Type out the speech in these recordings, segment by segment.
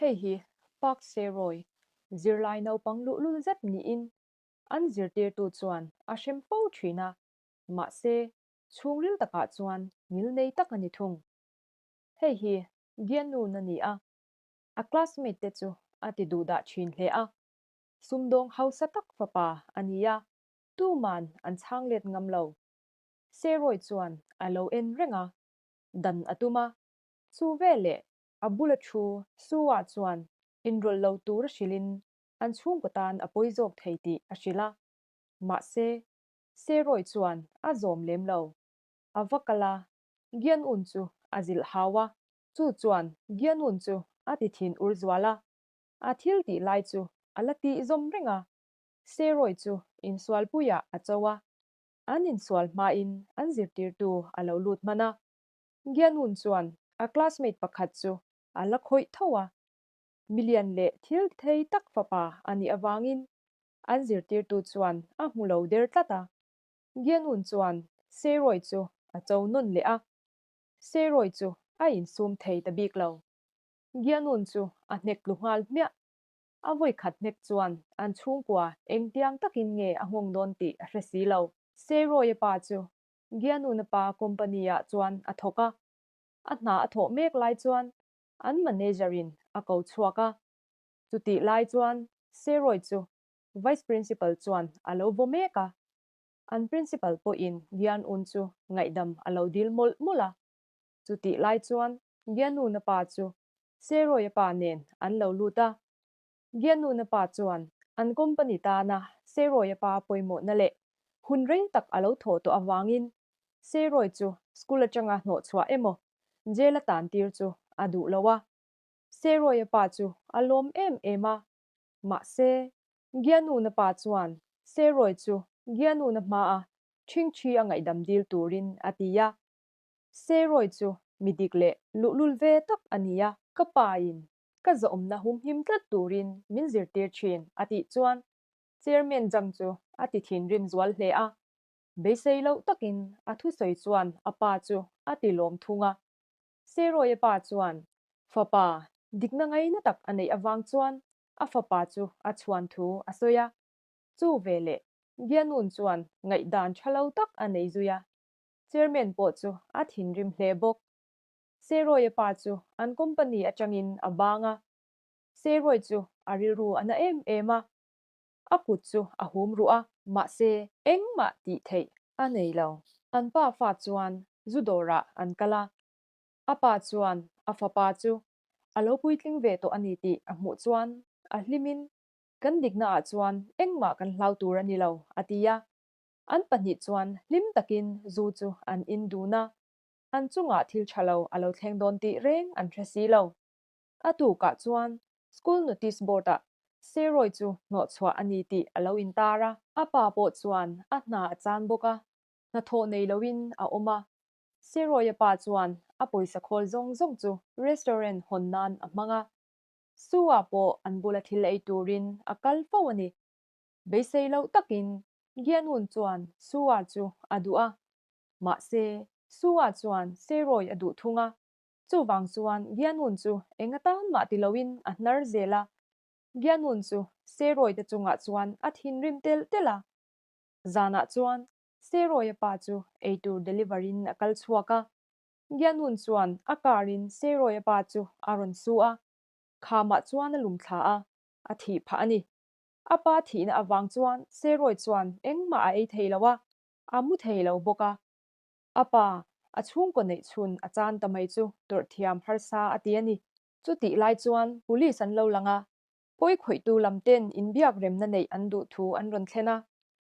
Hei hi Park Seroy zirlai naupang luhlul zet niin an zirtirtu chuan a hrem fo thin a, mahse chhungril takah chuan ngilnei tak a ni thung. Hei hi Gianun a ni a, a classmate te chu a ti duhdah thin hle a, sumdawng hausa tak fapa a ni a, tuman an chhang let ngam lo. Seroy chuan a lo en reng a, dan a tum a, chu veleh a bula thu Sue-a chuan inrawlh lo tur a hrilhin an chhungkaw tan a pawi zawk thei tih a hrilh a. Mahse, Seroy chuan a zawm lem lo. A va kal a, Gianun chu a zilh hau a, chu chuan Gianun chu a ti thin ur zual a. A thil tih lai chu a la tih zawm reng a. Seroy chu insualpuiah a cho a, an insual hmain an zirtirtu a lo lut hman a. Gianun chuan a classmate pakhat chu a la khawih tho a, milian leh thil thei tak fapa a nih avangin an zirtirtu chuan a hmu lo der tlat a. Gianun chuan Seroy chu a cho nawn leh a, Seroy chu a insum thei ta bik lo. Gianun chu a hnek tlu nghal hmiah. A vawi khat hnek chuan an chhungkua engtiang takin nge a nghawng dawn tih a hre si lo. Seroy-a pa chu Gianuna pa company-ah chuan a thawk a, a hna a thawh mek lai chuan an manager-in a ko chhuak a. Chutih lai chuan Seroy chu Vice Principal chuan a lo vaw mek a, an Principal pawhin Gianun chu ngaihdam a lo dil mawlh mawlh a. Chutih lai chuan Gianuna pa chu Seroy-a pa nen an lo lut a, Gianuna pa chuan an company tana Seroy-a pa pawimawhna leh hun rei tak a lo thawh tawh avangin Seroy chu school atanga hnawhchhuah emaw jail a tantir chu a duh lo a. Seroy-a pa chu a lawm em em a, mahse Gianuna pa chuan Seroy chu Gianuna hmaa ṭhingṭhi a ngaihdam dil turin a ti a. Seroy chu mi dik leh luhlul ve tak a ni a. Ka pain ka zawmna humhim tlat turin min zirtir thin a tih chuan Chairman Zhang chu a ti thinrim zual hle a. Beisei loh takin a thusawi chuan a pa chu a ti lawm thung a. Seroy-a pa chuan fapa dikna ngaina tak a neih avang chuan a fapa chu a chhuan thu a sawi a. Chu veleh Gianun chuan ngaihdan tha lo tak a nei zui a. Chairman pawh chu a thinrim hle bawk. Seroy-a pa chu an company atangin a bang a, Seroy chu a rilru a na em em a, a kut chu a hum ruh a, mahse engmah tih theih a nei lo. An pa fa chuan zu dawrah an kal a, a pa chuan a fapa chu a lo puitling ve tawh a ni tih a hmuh chuan a hlimin, Kan diknaah chuan engmah kan hlau tur a ni lo, a ti a. An pahnih chuan hlim takin zu chu an in dun a, an chungah thil tha lo a lo thleng dawn tih reng an hre si lo. A tukah chuan school notice board ah Seroy chu hnawhchhuah a ni tih a lo intar a. A pa pawh chuan a hna a chan bawk a, hnathawh nei loin a awm a. Seroy-a pa chuan a pawisa khawl zawng zawng chu restaurant hawn nan a hmang a. Sue-a pawh an bula thil ei turin a kal fo a ni. Beisei loh takin Gianun chuan Sue-a chu a duh a, Mahse, Sue-a chuan Seroy a duh thung a, chuvang chuan Gianun chu eng atan mah ti loin a hnar zel a. Gianun chu Seroy te chungah chuan a thinrim telh telh a. Zanah chuan Seroy-a pa chu eitur deliver in a kal chhuak a. Gianun chuan a car in Seroy-a pa chu a rawn su a, khamah chuan a lum thla a, a thih phah a ni. A pa thihna avang chuan Seroy chuan engmah a ei thei lo a, A mu thei lo bawk a, a pa, a chhungkaw neih chhun a chan ta mai chu tawrh thiam harsa a ti a ni. Chutih lai chuan police an lo lang a, pawi khawihtu lam ten inbiak remna neih an duh thu an rawn thlen a,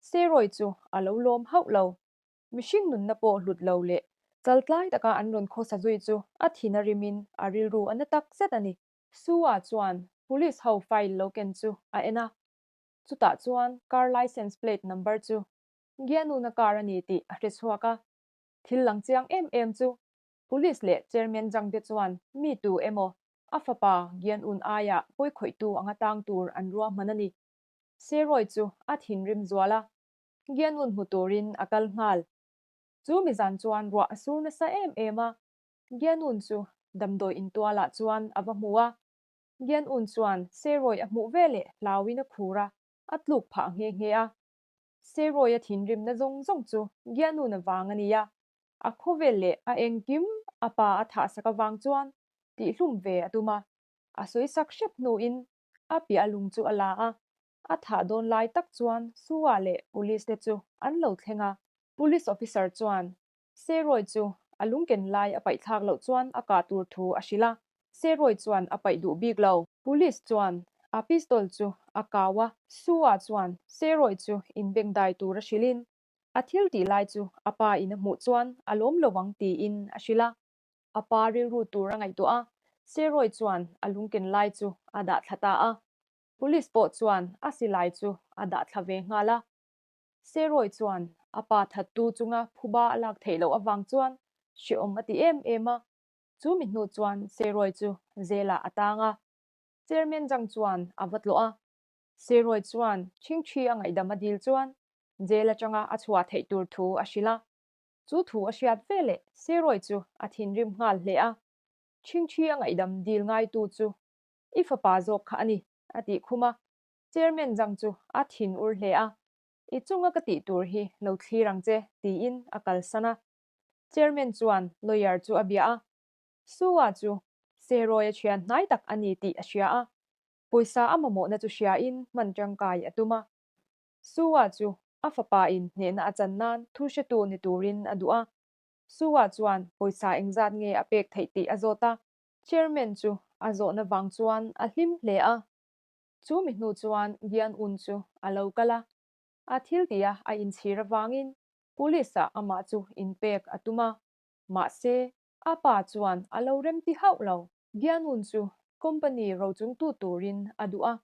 Seroy chu a lo lawm hauh lo. Mihring nunna pawh hlut lo leh chaltlai taka an rawn khawsa zui chu a thin a rimin a rilru a na tak zet a ni. Sue-a chuan police ho file lo ken chu a en a, chutah chuan car licence plate number chu Gianuna car a ni tih a hre chhuak a, thil lang chiang em em chu Police leh Chairman Zhang te chuan mi tu emaw a fapa Gianun aiah pawikhawihtu anga tang tur an ruahman a ni. Seroy chu a thinrim zual a, Gianun hmu turin a kal nghal. Chu mizan chuan ruah a sur nasa em em a, Gianun chu damdawi intualah chuan a va hmu a. Gian Un chuan Seroy a hmuh veleh hlauin a khur a, a tluk phah nghe nghe a. Seroy a thinrimna zawng zawng chu Gian Un avang a ni a, a khawvel leh a engkim a pa a thahsak avang chuan tihhlum ve a tum a. A sawisak hrep hnuin a piah lung chu a la a, a thah dawn lai tak chuan Sua leh Police te chu an lo thleng a. Police officer chuan Seroy chu a lungken lai a paih thlak loh chuan a kah tur thu a hrilh a, Seroy chuan a paih duh bik lo. Police chuan a pistol chu a kau a, Sua chuan Seroy chu inbengdai tur a hrilhin a thil tih lai chu a pa in a hmuh chuan a lawm lo ang tiin a hrilh a. A pa rilru tur a ngaihtuah a, Seroy chuan a lungken lai chu a dah thla ta a. Police pawh chuan a silai chu a dah thla ve nghal a. Seroy chuan a pa thattu chunga phuba a lak theih loh avang chuan hrehawm a ti em em a. Chu mi hnu chuan Seroy chu zelah a tang a. Chairman Zhang chuan a va tlawh a. Seroy chuan Chhingchhi a ngaihdam a dil chuan jail atanga a chhuah theih tur thu a hrilh a. Chu thu a hriat veleh Seroy chu a thinrim nghal hle a. Chhingchhi a ngaihdam dil ngaitu chu i fapa zawk kha a ni, a tih khum a. Chairman Zhang chu a thin ur hle a, I chunga ka tih tur hi lo thlir ang che, tiin a kalsan a. Chairman chuan lawyer chu a bia a, Sua chu Seroy-a thian hnai tak a ni tih a hria a, pawisa a mamawhna chu hriain hman tangkai a tum a. Sua chu a fapain hnehna a chan nan thu hretu ni turin a duh a. Sua chuan pawisa engzat nge a pek theih tih a zawt a. Chairman chu a zawhna vang chuan a hlim hle a. Chu mi hnu chuan Gian Un chu a lo kal a, a thil tia a inchhir avangin police-ah amah chu inpek a tum a, mahse a pa chuan a lo remti hauh lo. Gian Un chu company rochungtu turin a duh a,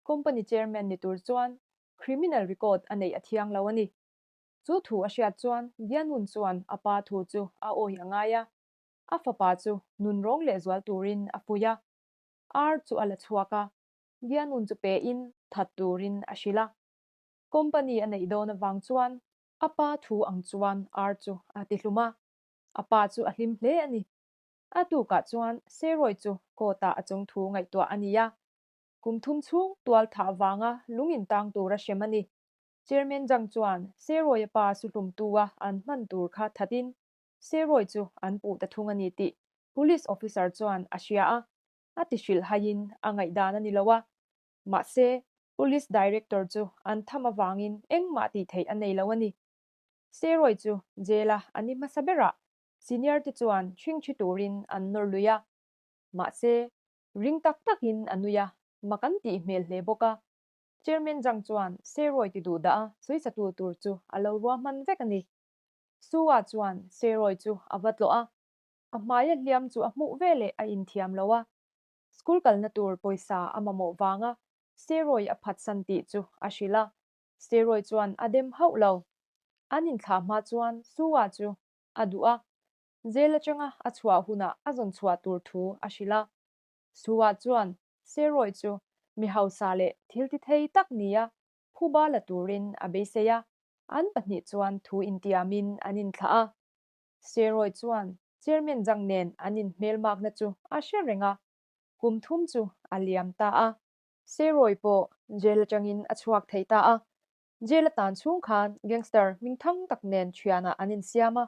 company chairman ni tur chuan criminal record a neih a thiang lo a ni. Chu thu a hriat chuan Gian Un chuan a pa thu chu a awih a ngai a, a fapa chu nunrawng lehzual turin a fuih a. Ar chu a la chhuak a, Gianun chu pe in that turin a hrilh a. Company a neih dawn avang chuan a pa thu ang chuan ar chu a ti hlum a, a pa chu a hlim hle a ni. A tukah chuan Seroy chu court ah a chung thu ngaihtuah a ni a, kum thum chhung tual thah vanga lung in tang tur a hrem a ni. Chairman Zhang chuan Seroy a pa su hlumtu a an hman tur kha that in Seroy chu an puh ta thung a ni tih Police officer chuan a hria a, a ti hrilh haiin a ngaihdan a ni lo a. Mahse, Police Director chu an tham avangin engmah tih theih a nei lo a ni. Seroy chu jail-a a ni hmasa berah senior te chuan ṭhingṭhi turin an nawr lui a. Mahse, ring tak takin a nui a, mak an tih hmel hle bawk a. Chairman Zhang chuan Seroy ti duh dah a sawisatu tur chu a lo ruahman vek a ni. Su-a chuan Seroy chu a va tlawh a, A hmaia hliam chu a hmuh veleh a inthiam lo a, school kalna tur pawisa a mamawh vanga Seroy a phatsan tih chu a hrilh a, Seroy chuan a dem hauh lo. An inthlah hma chuan Sua chu a duh a, jail atanga a chhuah hunah a zawn chhuah tur thu a hrilh a. Sua chuan Seroy chu mi hausa leh thil ti thei tak nia phuba la turin a beisei a, an pahnih chuan thu intiamin an inthlah a. Seroy chuan Chairman Zhang nen an inhmelmakna chu a hre reng a, kum thum chu a liam ta a. Seroy pawh jail atangin a chhuak thei ta a, jail a tan chhung khan gangster hmingthang tak nen thianah an insiam a.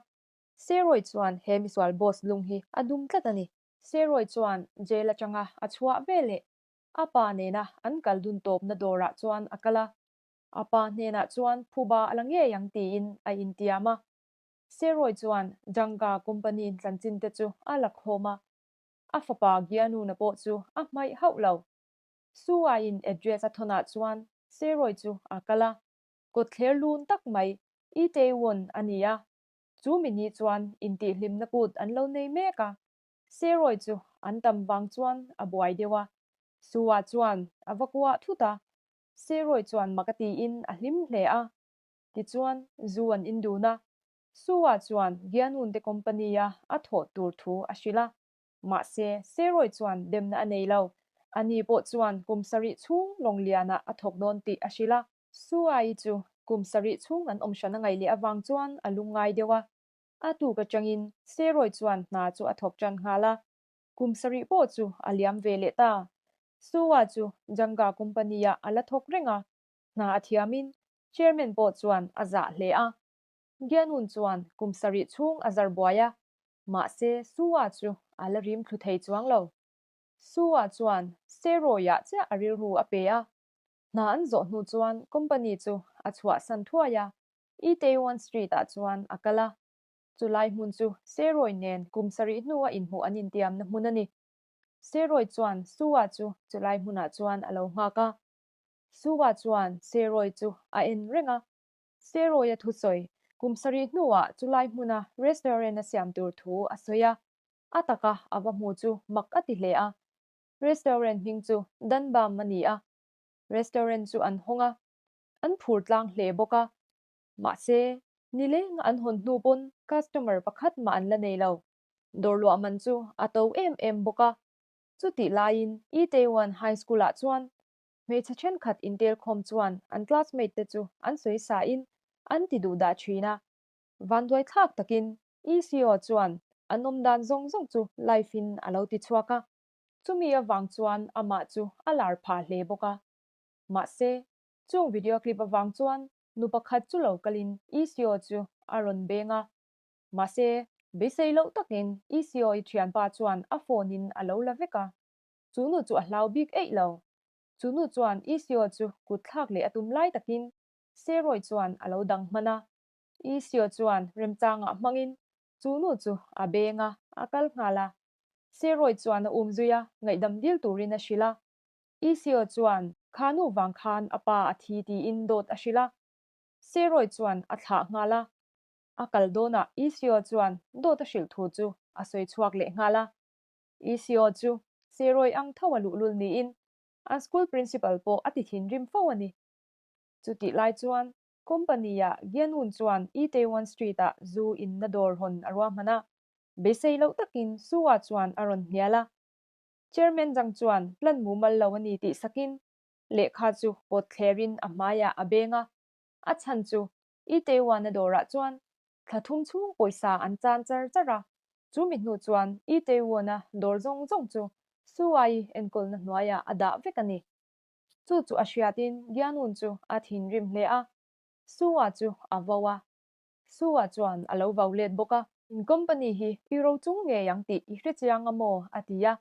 Seroy chuan he misual boss lung hi a dum tlat a ni. Seroy chuan jail atanga a chhuah veleh a pa nena an kal dun tawpna dawrah chuan a kal a, a pa hnenah chuan phuba a la ngei ang tiin a intiam a. Seroy chuan Janga company tlanchin te chu a la khawm a, a fapa Gianuna pawh chu a hmaih hauh lo. Su-aiin address a thawnah chuan Seroy chu a kal a, kawtthler lun tak mai Itaewon a ni a, chu mi ni chuan intihhlimna kut an lo nei mek a. Seroy chu an tam vang chuan a buai deuh a, Su-a chuan a va kuah thut a, Seroy chuan mak a tiin a hlim hle a. Tichuan, zu an in dun a, Su-a chuan Gianun te company-a a thawh tur thu a hrilh a. Mahse, Seroy chuan demna a nei lo. Ani pawh chuan kum sarih chhung Lawnglianah a thawk dawn tih a hrilh a. Su-a-i chu kum sarih chhung an awm hran a ngaih leh avang chuan a lungngai deuh a. A tuk atangin Seroy chuan hna chu a thawk tan nghal a. Kum sarih pawh chu a liam ve leh ta. Sue-a chu Janga company-ah a la thawk reng a, hna a thiamin chairman pawh chuan a zah hle a. Gianun chuan kum sarih chhung a zar buai a, mahse Sue-a chu a la rim thlu thei chuang lo. Sue-a chuan Seroy-ah chiah a rilru a pe a, hna an zawh hnu chuan company chu a chhuahsan thuai a, Itaewon Street-ah chuan a kal a. Chulai hmun chu Seroy nen kum sarih hnua inhmuh an intiamna hmun a ni. Seroy chuan Sue-a chu chulai hmunah chuan a lo nghak a. Sue-a chuan Seroy chu a en reng a. Seroy-a thusawi kum sarih hnuah chulai hmuna restaurant a siam tur thu a sawi a. A taka a va hmu chu mak a ti hle a. Restaurant hming chu Danbam a ni a. Restaurant chu an hawng a, an phur tlang hle bawk a. Mahse, nileng an hawn hnu pawn customer pakhat mah an la nei lo. Dawr luah man chu a to em em bawk a. Chutih laiin Itaewon High School ah chuan hmeichhe thenkhat intelkhawm chuan an classmate te chu an sawi sa in an ti duh dah thin a. Vanduai thlak takin ECO chuan an awm dan zawng zawng chu live in a lo ti chhuak a. Chumi avang chuan amah chu a lar phah hle bawk a. Mahse, chung video clip avang chuan nu pakhat chu lo kalin ECO chu a rawn beng a. Mahse, beisei loh takin ECO-i thianpa chuan a phone in a lo la vek a. Chu nu chu a hlau bik eih lo. Chu nu chuan ECO chu kut thlak leh a tum lai takin Seroy chuan a lo dang hman a. ECO chuan remchangah hmangin chu nu chu a beng a, a kal nghal a. Seroy chuan a um zui a, ngaihdam dil turin a hrilh a. ECO chuan kha nu vang khan a pa a thi tiin dawt a hrilh a. Seroy chuan a thlah nghal a. A kal dawnah ECO chuan dawt a hrilh thu chu a sawi chhuak leh nghal a. ECO chu Seroy ang tho a luhlul niin an school principal pawh a ti thinrim fo a ni. Chutih lai chuan company-ah Gianun chuan Itaewon Street-ah zu inna dawr hawn a ruahman a. Beisei loh takin Sue-a chuan a rawn hnial a. Chairman Zhang chuan plan mumal lo a ni tih sakin lehkha chu pawt thlerin a hmaiah a beng a. A chhan chu Itaewon-a dawrah chuan thla thum chhung pawisa an chan char char a. Chu mi hnu chuan Itaewon-a dawr zawng zawng chu Sue-i enkawlna hnuaiah a dah vek a ni. Chu chu a hriatin Gianun chu a thinrim hle a, Sue-a chu a vo a. Sue-a chuan a lo vau let bawk a. In company hi i ro chung ngei ang tih i hre chiang a maw? a ti a.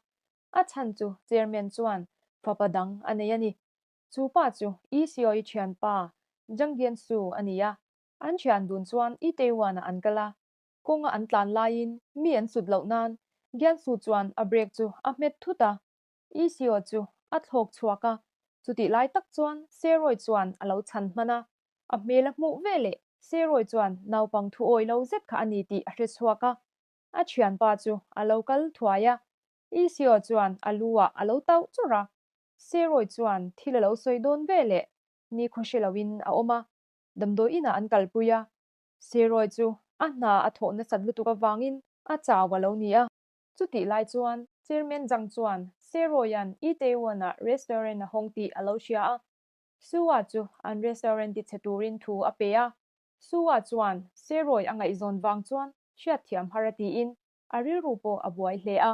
A chhan chu chairman chuan fapa dang a nei a ni. Chu pa chu ECO-i thianpa Zhang Jiansu a ni a. An thian dun chuan Itaewon-ah an kal a. Kawnga an tlan laiin mi an sut loh nan Jiansu chuan a brake chu a hmet thut a. ECO chu a thlawk chhuak a, chutih lai tak chuan Seroy chuan a lo chhan hman a, a hmel a hmuh ve leh Seroy chuan naupang thu awi lo zet kha a ni tih a hre chhuak a, a thianpa chu a lo kal thuai a, ECO chuan a lu ah a lo tauh chawrh a, Seroy chuan thil a lo sawi dawn ve leh nikhaw hre loin a awm a, damdawi inah an kalpui a, Seroy chu a hna a thawh nasat lutuk avangin a chau a lo ni a. Chutih lai chuan Chairman Zhang chuan Seroy-a'n Itaewon-ah restaurant a hawng tih a lo hria a. Sue-a chu an restaurant tichhe turin thu a pe a. Sue-a chuan Seroy a ngaihzawn vang chuan hriatthiam har a tiin a rilru pawh a buai hle a.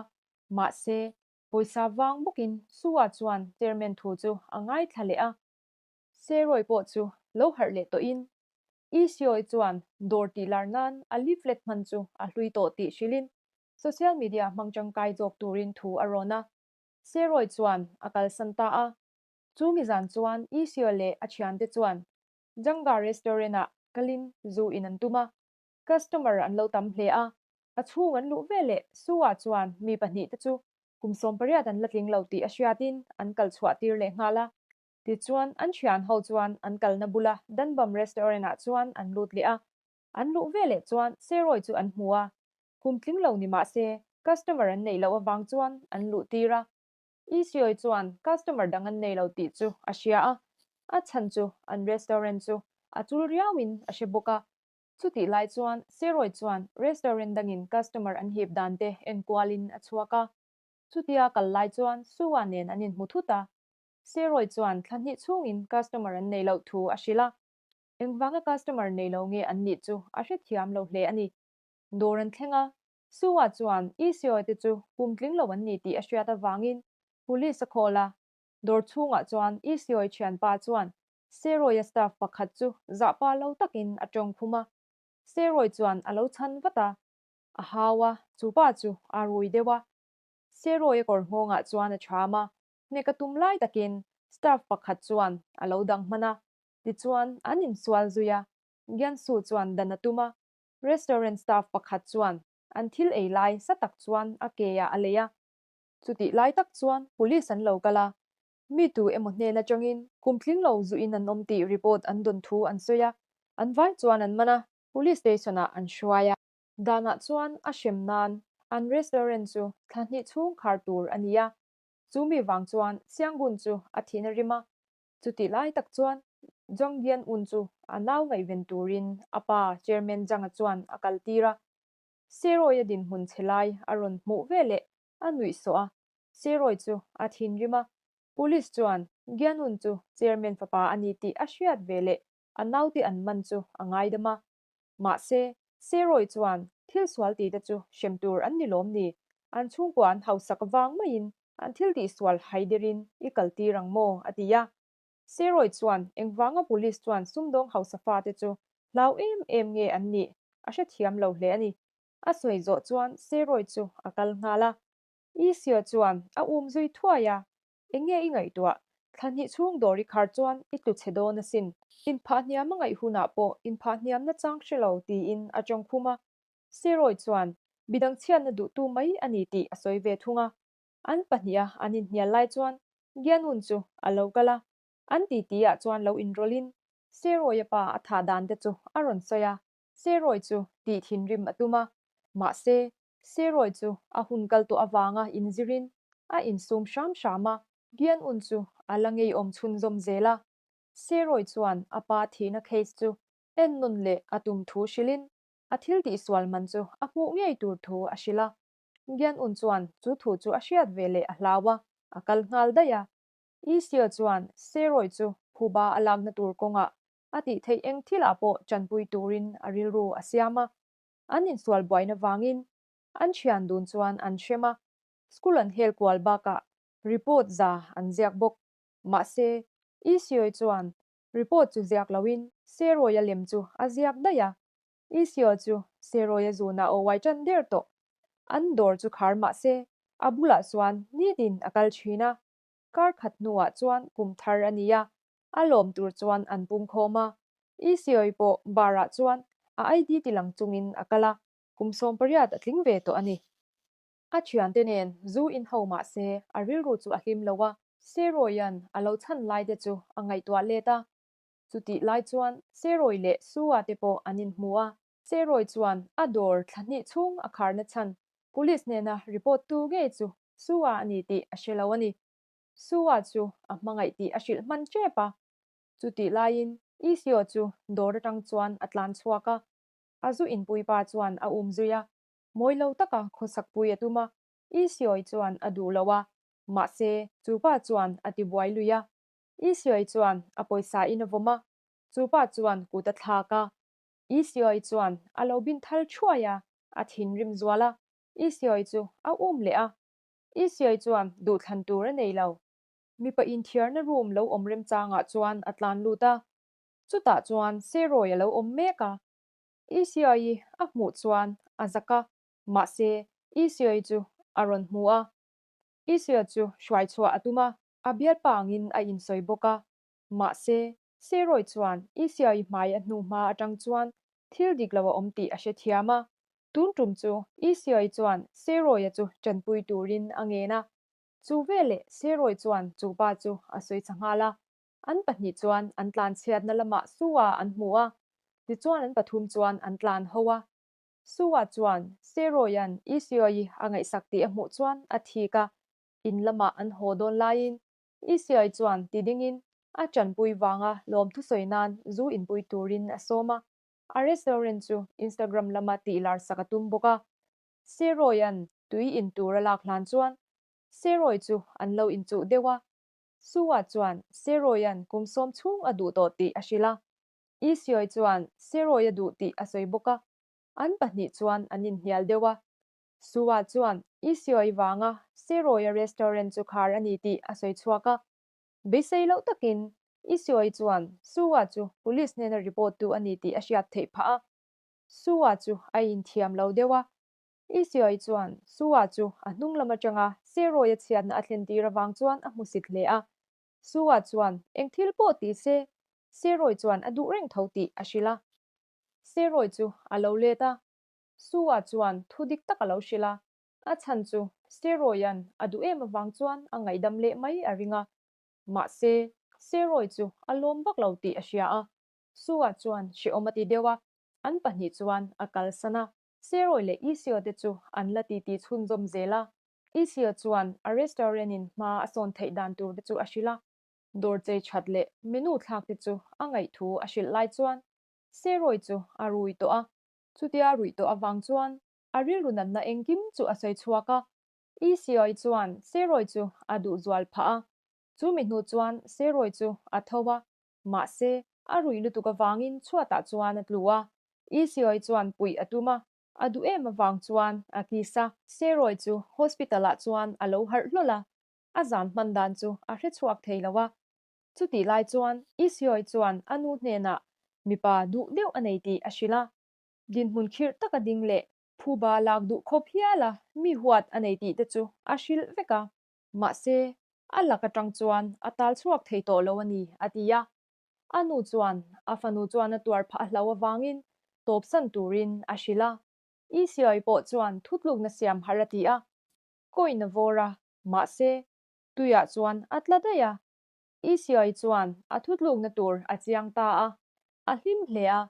Mahse, pawisa vang bawkin Sue-a chuan Chairman thu chu a ngaithla leh a. Seroy pawh chu lo harh leh tawhin Isioi chuan dawr tih lar nan a leaflet hman chu a hlui tawh tih hrilhin social media hmang tangkai zawk turin thu a rawn a. Seroy chuan a kalsan ta a. Chu mizan chuan Isio leh a thiante chuan Janga restaurant-ah kalin zu in an tum a. Customer an lo tam hle a. A chhung an luh veleh Sue-a chuan mi pahnihte chu kum 18 an la tling lo tih a hriatin an kal chhuah tir leh nghal a. Tichuan, an thian ho chuan an kalna bula Danbam Restaurant-ah chuan an lut leh a. An luh veleh chuan Seroy chu an hmu a. Kum tling lo ni mah se, customer an neih loh avang chuan an luh tir a. Isioi chuan customer dang an nei lo tih chu a hria a, a chhan chu an restaurant chu a chul riauin a hre bawk a. Chutih lai chuan Seroy chuan restaurant dangin customer an hip dan te enkualin a chhuak a. Chutia kal lai chuan Sue-a nen an inhmu thut a. Seroy chuan thla hnih chhungin customer an nei loh thu a hrilh a, engvanga customer nei lo nge an nih chu a hrethiam lo hle a ni. Dawr an thleng a, Sue-a chuan ECO te chu kum tling lo an ni tih a hriat avangin police a call a. Dawr chhungah chuan Isioi thianpa chuan Seroia staff pakhat chu zahpa lo takin a tawng khum a. Seroi chuan a lo chhan vat a, a hau a, chu pa chu a rui deuh a. Seroia kawr nghawngah chuan a cham a, hnek a tum lai takin staff pakhat chuan a lo dang hman a. Tichuan an insual zui a, Gyansu chuan dan a tum a, restaurant staff pakhat chuan an thil ei lai sa tak chuan a ke ah a lei a. Chutih lai tak chuan police an lo kal a, mi tu emaw hnen atangin kum tling lo zuin an awm tih report an dawn thu an sawi a, an vai chuan an man a, police station ah an hruai a. Danah chuan a hrem nan an restaurant chu thla hnih chhung khar tur a ni a, chu mi vang chuan Siangun chu a thihna rim a, chutih lai tak chuan Jong Gyan Un chu a nau ngaihven turin a pa Chairman Jang-a chuan a kal tir a, Seroy-a dinhmun chhe lai a rawn hmuh veleh a nuih sawh a, Seroy chu a thinrim a, Police chuan Gyanun chu Chairman fapa a ni tih a hriat veleh a naute an man chu a ngaidam a. Mahse, Seroy chuan thil sual tih te chu hrem tur an ni lawm ni? An chhungkua an hausak vang maiin an thil tih sual haiderin i kal tir ang maw? a ti a. Seroy chuan engvanga Police chuan sumdawng hausa fate chu hlau em em nge an nih a hrethiam lo hle a ni. A sawi zawh chuan Seroy chu a kal nghal a. Isua chuan a um zui thuai a, Eng nge i ngaihtuah? Thla hnih chhung dawr i khar chuan i tlu chhe dawn asin. Inphah hniam a ngaih hunah pawh inphah hniamna chang hre lo tiin a tawng khum a. Seroy chuan midang chhiatna duhtu mai a ni tih a sawi ve thung a. An pahniha an inhnial lai chuan Gianun chu a lo kal a, an titi ah chuan lo inrawlhin Seroy-a pa a thah dan te chu a rawn sawi a, Seroy chu tih thinrim a tum a, mahse Seroy chu a hun kal tawh avanga inzirin a insum hram hram a, Gianun chu a la ngeiawm chhunzawm zel a. Seroy chuan a pa thihna case chu en nawn leh a tum thu hrilhin a thil tihsual man chu a hmuh ngei tur thu a hrilh a. Gian Un chuan chu thu chu a hriat ve leh a hlau a, a kal nghal daih a. Isio chuan Seroy chu phuba a lakna tur kawngah a tih theih eng thilah pawh tanpui turin a rilru a siam a. An insual buaina vangin an thian dun chuan an hrem a, school an hel kual bakah report za an ziak bawk. Mahse, Isioi chuan report chu ziak loin Seroy-a lem chu a ziak daih a, Isio chu Seroia zunah aw uai ṭan der tawh. An dawr chu khar mah se, a bulah chuan nitin a kal ṭhin a. Kar khat hnuah chuan kum thar a ni a, a lawm tur chuan an pung khawm a. Isioi pawh bar-ah chuan a ID tilang chungin a kal a, kum 18 a tling ve tawh a ni. A thiante nen zu in ho mah se, a rilru chu a hlim lo a. Seroia'n a lo chhan lai te chu a ngaihtuah let a, Chutih lai chuan Seroy leh Sua te pawh an inhmu a. Seroy chuan a dawr thla hnih chhung a kharna chhan Police hnena report tu ngei chu Sua a ni tih a hre lo a ni. Sua chu a hmangaih tih a hrilh hman tep a. Chutih laiin Isio chu dawr atang chuan a tlan chhuak a. A zu inpuipa chuan a um zui a. Mawi lo taka khawsakpui a tum a. Isioi chuan a duh lo a. Mahse, chu pa chuan a tibuai lui a. Isioi chuan a pawisa in a vawm a, chu pa chuan kut a thlak a. Isioi chuan a lo bin thal thuai a, a thinrim zual a, Isioi chu a um leh a. Isioi chuan duhthlan tur a nei lo. Mipa inthiarna room lo awm remchangah chuan a tlan lut a, chutah chuan Seroy a lo awm mek a. Isioi a hmuh chuan a zak a, mahse Isioi chu a rawn hmu a. Isioi chu hruai chhuah a tum a, A bialpa angin a insawi bawk a, mahse, Seroy chuan Isiai hmai a hnu hma atang chuan thil dik lo a awm tih a hrethiam a. Tun tum chu Isiai chuan Seroy-a chu tanpui turin a ngen a. Chu veleh Seroy chuan chu pa chu a sawi chha nghal a. An pahnih chuan an tlan chhiatna lamah Sua an hmu a, tichuan an pathum chuan an tlan ho a. Sua chuan Seroy-a'n Isiai a ngaihsak tih a hmuh chuan a thik a, In lamah an haw dawn laiin ECI chuan ti dingin a tanpui vanga lawm thusawi nan zu inpui turin a sawm a, a restaurant chu Instagram lama tih lar sak a tum bawk a. Seroy-a'n tui in tur a lak hlan chuan Seroy chu an lo inchuh deuh a, Sue-a chuan Seroy-a'n kum sawm chhung a duh tawh tih a hrilh a, ECI chuan Seroy a duh tih a sawi bawk a, an pahnih chuan an inhnial deuh a. Sua chuan Isioi vanga Seroia restaurant chu khar a ni tih a sawi chhuak a. Beisei loh takin Isioi chuan Sue-a chu police hnena report tu a ni tih a hriat theih phah a. Sue-a chu a inthiam lo deuh a. Isioi chuan Sue-a chu a hnung lam atanga Seroy-a chhiatna a thlen tir avang chuan a hmusit hle a. Sue-a chuan eng thil pawh ti se, Seroy chuan a duh reng tho tih a hrilh a. Seroy chu a lo let a. Sue-a chuan thu dik tak a lo hrilh a. A chhan chu Seroy-a'n a duh em avang chuan a ngaihdam leh mai a ring a. Mahse, Seroy chu a lawm vak lo tih a hria a. Sue-a chuan hrehawm a ti deuh a, an pahnih chuan a kalsan a. Seroy leh Isio te chu an la titi chhunzawm zel a. Isio chuan a restaurant-in hma a sawn theih dan tur te chu a hrilh a. Dawr chei that leh menu thlak te chu a ngaih thu a hrilh lai chuan Seroy chu a rui tawh a. Chutia ruih tawh avang chuan a rilru natna engkim chu a sawi chhuak a. Isioi chuan Seroy chu a duh zual phah a. Chu mi hnu chuan Seroy chu a tho a, mahse a ruih lutuk avangin chhuatah chuan a tlu a. Isioi chuan puih a tum a, a duh em avang chuan a kiss a. Seroy chu hospital ah chuan a lo harh hlawl a, a zan hman dan chu a hre chhuak thei lo a. Chutih lai chuan Isioi chuan a nu hnenah mipa duh deuh a nei tih a hrilh a. Dinhmun khirh taka ding leh phuba lak duh khawp hial a mi huat a nei tih te chu a hrilh vek a. Mahse, a lak atang chuan a tal chhuak thei tawh lo a ni, a ti a. A nu chuan a fanu chuan a tuar phah a hlau avangin tawpsan turin a hrilh a. Isioi pawh chuan thutlukna siam har a ti a. Coin a vawr a, mahse, tuiah chuan a tla daih a. Isioi chuan a thutlukna tur a chiang ta a, a hlim hle a.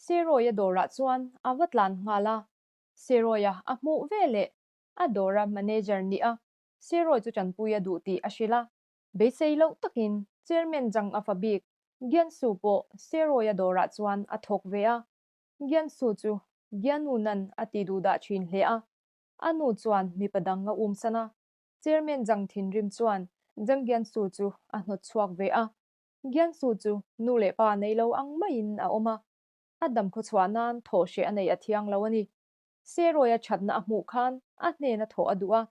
Seroia dawrah chuan a va tlan nghal a, Seroia a hmuh veleh a dawra manager nih a, Seroi chu tanpui a duh tih a hrilh a. Beisei loh takin Chairman Jang a fa bik Giansu pawh Seroia dawrah chuan a thawk ve a. Giansu chu Gianunan a ti duhdah thin hle a, a nu chuan mipa dang a umsan a. Chairman Jang thinrim chuan Jang Giansu chu a hnawt chhuak ve a. Giansu chu nu leh pa nei lo ang maiin a awm a, a dam khawchhuah nan thawh hreh a neih a thiang lo a ni. Seroy-a thatna a hmuh khan a hnena thawh a duh a,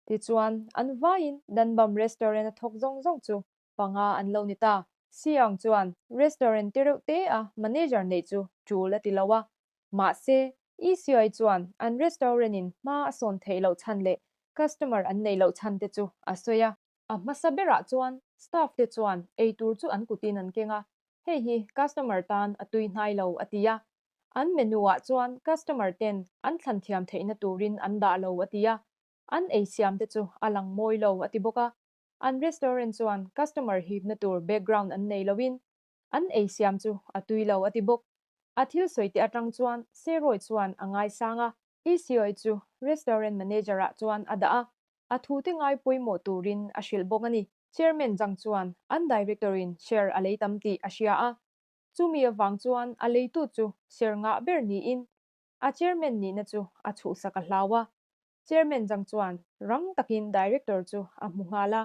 tichuan an vaiin Danbam restaurant a thawk zawng zawng chu panga an lo ni ta. Siang chuan restaurant te reuh te a manager neih chu tul a ti lo a, mahse ECI chuan an restaurant in hma a sawn theih loh chhan leh customer an neih loh chhan te chu a sawi a. A hmasa berah chuan staff te chuan eitur chu an kutin an keng a, hei hi customer tan a tui hnai lo a ti a. An menu ah chuan customer ten an thlan thiam theihna turin an dah lo a ti a, an ei siam te chu a lang mawi lo a ti bawk a. An restaurant chuan customer hipna tur background an nei loin an ei siam chu a tui lo a ti bawk. A thil sawi te atang chuan Seroy chuan a ngaisang a, Isioi chu restaurant manager ah chuan a dah a, a thu te ngai pawimawh turin a hrilh bawk a ni. Chairman Zhang chuan an director in share a lei tam tih a hria a, chumi avang chuan a leitu chu share ngah ber niin a chairman nihna chu a chhuhsak a hlau a. Chairman Zhang chuan rang takin director chu a hmu nghal a,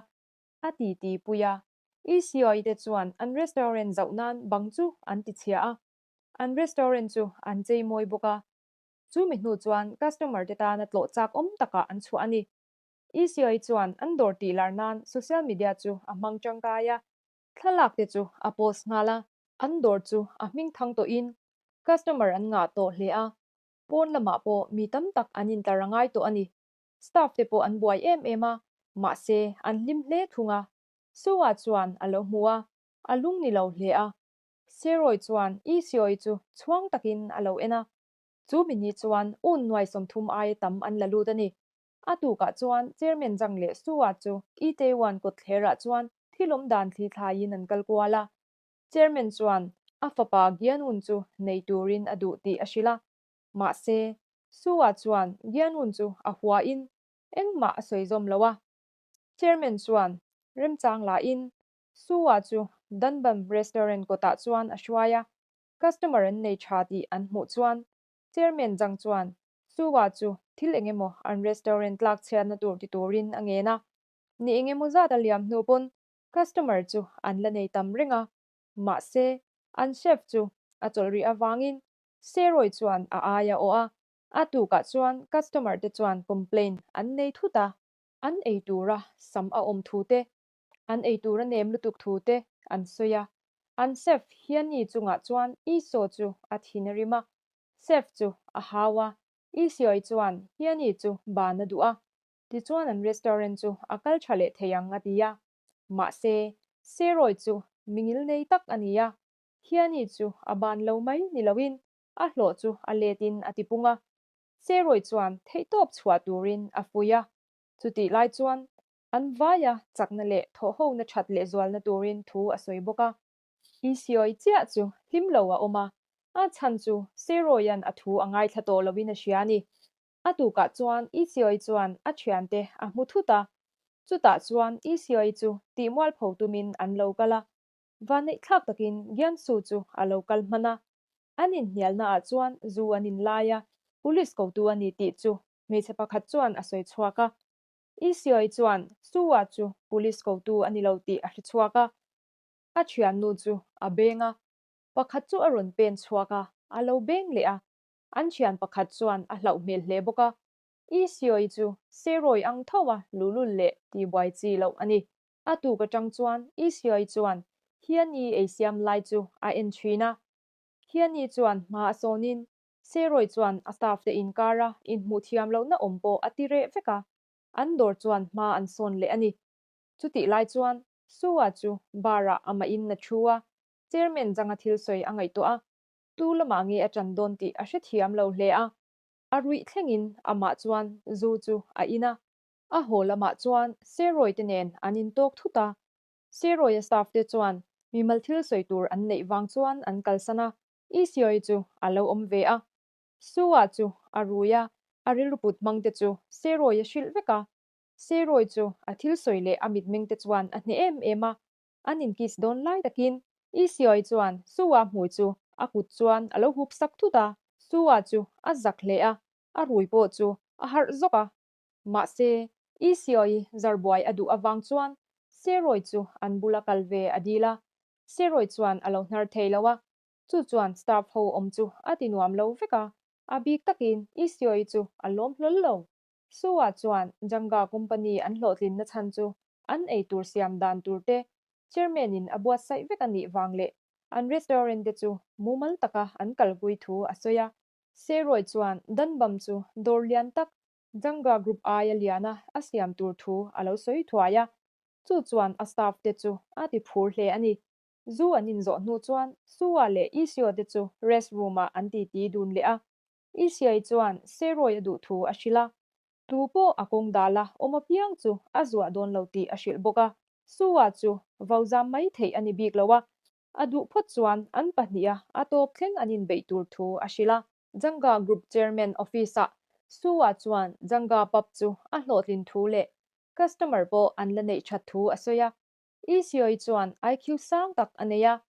a titi pui a. ECI te chuan an restaurant zauh nan bang chu an ti chhia a, an restaurant chu an chei mawi bawk a. Chumi hnu chuan customer te tana tlawh chak awm takah an chhuah a ni. ECI chuan an dawr tih lar nan social media chu a hmang tangkai a, thlalak te chu a post nghal a. An dawr chu a hming thang tawhin customer an ngah tawh hle a, pawn lamah pawh mi tam tak an intlar a ngai tawh a ni. Staff te pawh an buai em em a, mahse an hlim hle thung a. Sue-a chuan a lo hmu a, a lung ni lo hle a. Seroy chuan Isioi chu chhuang takin a lo en a, chu mi ni chuan un nuai 30 aia tam an la lut a ni. A tukah chuan Chairman Zhang leh Sue-a chu Itaewon kawtthlerah chuan thil awm dan thli thlaiin an kal kual a. Chairman chuan a fapa Gianun chu nei turin a duh tih a hrilh a, mahse Sue-a chuan Gianun chu a huain engmah a sawi zawm lo a. Chairman chuan remchang lahin Sue-a chu Dunbam restaurant kawtah chuan a hruai a, customer an nei tha tih an hmuh chuan Chairman Zhang chuan Sue-a chu thil eng emaw an restaurant tlak chhiatna tur ti turin a ngen a. Ni eng emaw zat a liam hnu pawn customer chu an la nei tam reng a, mahse an chef chu a chawlh rih avangin Seroy chuan a ai a awh a, a tukah chuan customer te chuan complain an nei thut a. An ei tura sam a awm thu te. An eitur a nem lutuk thu te an sawi a. An chef Hiani chungah chuan Esau chu a thin a rim a. Chef chu a hau a, Esau chuan Hiani chu ban a duh a. Tichuan an restaurant chu a kal tha leh thei ang a ti a. Mahse, Seroy chu mi ngilnei tak a ni a. Hiani chu a ban lo mai ni loin a hlawh chu a letin a tipung a. Seroy chuan theihtawp chhuah turin a fuih a. Chutih lai chuan An vaia chakna leh thawhhona that lehzualna turin thu a sawi bawk a. Isioi chiah chu hlim lo a awm a, a chhan chu Seroia'n a thu a ngaithla tawh loin a hria a ni. A tukah chuan Isioi chuan a thiante a hmu thut a, chutah chuan Isioi chu tihmualpho tumin an lo kal a. Vanneihthlak takin Giansu chu a lo kal hman a, an inhnialnaah chuan zu an inlai a, police kotu a ni tih chu hmeichhe pakhat chuan a sawi chhuak a. Isioi chuan Sua chu police kotu a ni lo tih a hre chhuak a, a thiannu chu a beng a, pakhat chu a rawn pen chhuak a, a lo beng leh a, an thian pakhat chuan a hlauh hmel hle bawk a. Isioi chu Seroi ang tho a luhlul leh tihbuai chi loh a ni. A tuk atang chuan Isioi chuan Hiani eisiam lai chu a en thin a. Hiani chuan hma a sawnin Seroy chuan a staff te inkara inhmuh thiam lohna awm pawh a ti reh vek a, an dawr chuan hma an sawn leh a ni. Chutih lai chuan Sue-a chu bar-ah amah in a thu a, chairman changa thil sawi a ngaihtuah a, tu lamah nge a ṭan dawn tih a hrethiam lo hle a. A ruih thlengin amah chuan zu chu a in a. A haw lamah chuan Seroy te nen an intawk thut a, Seroy-a staff te chuan mimal thil sawi tur an neih vang chuan an kalsan a, Isioi chu a lo awm ve a. Sua chu a rui a, a rilru put hmang te chu Seroi a hrilh vek a. Seroi chu a thil sawi leh a mitmeng te chuan a hneh em em a. An inkiss dawn lai takin Isioi chuan Sua hmui chu a kut chuan a lo hup sak thut a. Sua chu a zak hle a, a rui pawh chu a harh zawk a. Mahse, Isioi zarbuai a duh avang chuan Seroi chu an bula kal ve a dil a. Seroy chuan a lo hnar thei lo a, chu chuan staff ho awm chu a ti nuam lo vek a, a bik takin Isioi chu a lawm hlawl lo. Sue-a chuan Janga company an hlawhtlinna chhan chu an ei tur siam dan tur te chairman-in a buatsaih vek a nih vang leh an restaurant te chu mumal taka an kalpui thu a sawi a. Seroy chuan Danbam chu dawr lian tak Janga Group aia liana a siam tur thu a lo sawi thuai a, Chu chuan a staff te chu a ti phur hle a ni. Zu an inzawh hnu chuan Sue-a leh Isio te chu rest room-ah an titi dun leh a. Isiai chuan Seroy a duh thu a hrilh a. Tu pawh a kawng dal a awm apiang chu a zuah dawn lo tih a hrilh bawk a. Sue-a chu vo zam mai theih a ni bik lo a. A duh phawt chuan an pahniha a tawp thleng an inbeih tur thu a hrilh a. Janga Group Chairman Office-ah Sue-a chuan Janga Pub chu a hlawhtlin thu leh Customer pawh an la neih that thu a sawi a. ECOI chuan IQ sang tak a nei a,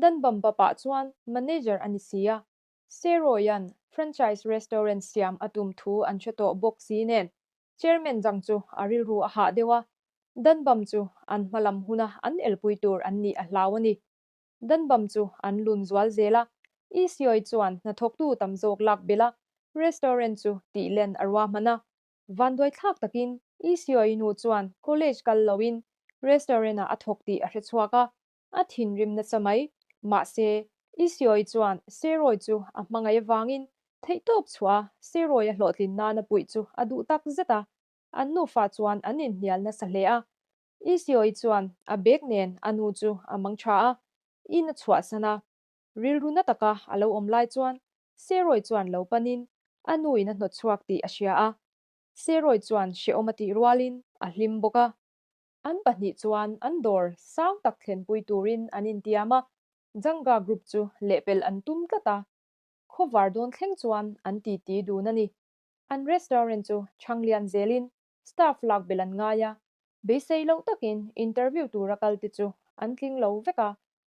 Danbam Papa chuan manager a ni si a. Seroy-a'n franchise restaurant siam a tum thu an hre tawh bawk si nen chairman dang chu a rilru a hah deuh a, Danbam chu an hma lam huna an elpui tur an nih a hlau a ni. Danbam chu an lun zual zel a, ECOI chuan hnathawktu tam zawk lak belh a, restaurant chu tih len a ruahman a. Vanduaithlak takin Isioi nu chuan college kal loin restaurant-ah a thawk tih a hre chhuak a, a thinrim nasa mai. Mahse, Isioi chuan Seroi chu a hmangaih avangin theihtawp chhuah a Seroi a hlawhtlin nana puih chu a duh tak zet a. An nufa chuan an inhnial nasa hle a. Isioi chuan a bag nen a nu chu a mang tha a, in a chhuahsan a. Rilru na taka a lo awm lai chuan Seroy chuan lo panin a nuin a hnawt chhuak tih a hria a. Seroy chuan hrehawm a tih rualin a hlim bawk a. An pahnih chuan an dawr sang tak thlenpui turin an intiam a, Janga group chu lehpelh an tum tlat a. Khawvar dawn thleng chuan an titi dun a ni. An restaurant chu chhanglian zelin staff lak belh an ngai a, beisei loh takin interview tura kalte chu an tling lo vek a,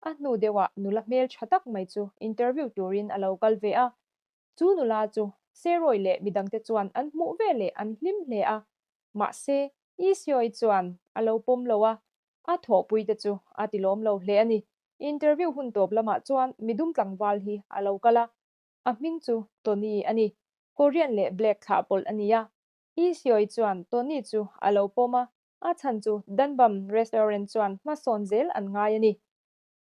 A hnu deuhah nula hmel tha tak mai chu interview turin a lo kal ve a. Chu nula chu Seroy leh midangte chuan an hmuh ve leh an hlim hle a. Mahse, Isioi chuan a lo pawm lo a, a thawhpuite chu a ti lawm lo hle a ni. Interview hun tawp lamah chuan midum tlangval hi a lo kal a. A hming chu Tony a ni. Korean leh Black thlah pawlh a ni a. Isioi chuan Tony chu a lo pawm a. A chhan chu Danbam Restaurant chuan hmasawn zel an ngai a ni.